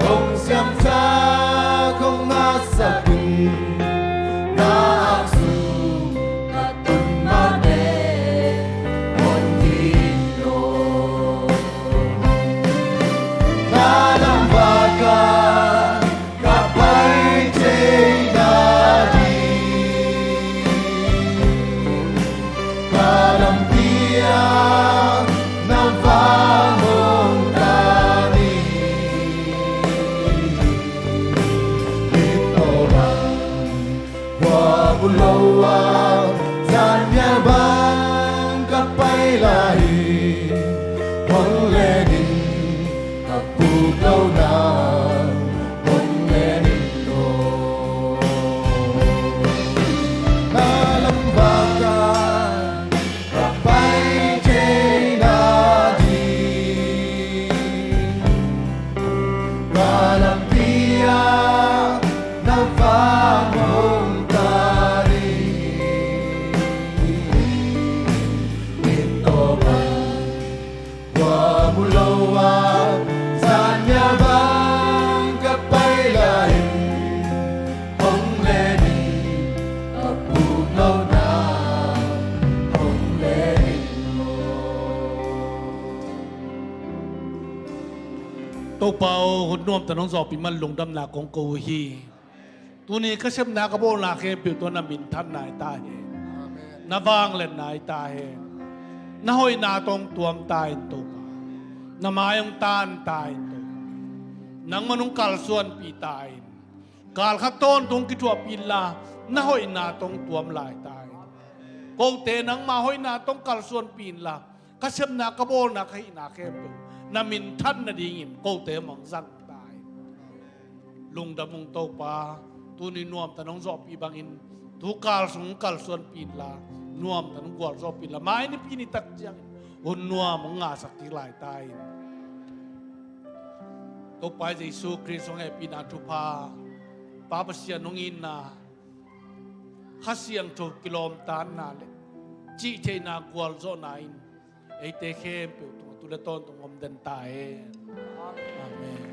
hong siamsak, hong ngahsak in, na aksung ka tun mah teh hon hi in aw. Na lam vak a ka pai thei nading, ka lampi ah na vang hong ta ni. Bit tawh bang khua mu lo a, zan nia bang ka pai lai. Hong len in ka puk lo na, hong len in aw. Na lam vak a ka pai thei nading, ka lampi ah na vang hong ta ni. Bit tawh bang khua mu lo a, zan nia bang ka pai lai. Hong len in ka puk lo na, hong len in aw. Topa aw, hun nuamte nong zawhpih man lungdamna kong ko uh hi. Tuni ka sepna ka bawlna khempeuh tawh na minthanna hi ta hen. Amen. Na vangliatna hi ta hen. Na hoihna tawh hong tuam ta in Topa. Na mai hong tan ta in Topa. Nangman hong kalsuanpih ta in. Kal khat tawntung kithuahpih inla, na hoihna tawh hong tuam lai ta in. Kote nangma hoihna tawh hong kalsuanpih inla, ka sepna ka bawlna ka hihna khempeuh na minthan nadingin kote mah hong zang ta in. Lungdam ung Topa, tuni nuamta nong zawhpih bangin, tu kal sung kalsuanpih inla, nuamta nong gualzawhpih inla, mai nipi nitak ciangin hun nuam hong ngahsak kik lai ta in. Topa Jesu Khrist hong hehpihna thupha, Pa Pasian hong itna, Kha Siangtho kilawmtatna le cihtheihna gualzawhna in eite khempeuh tungah tu le tawntung om den ta hen. Amen.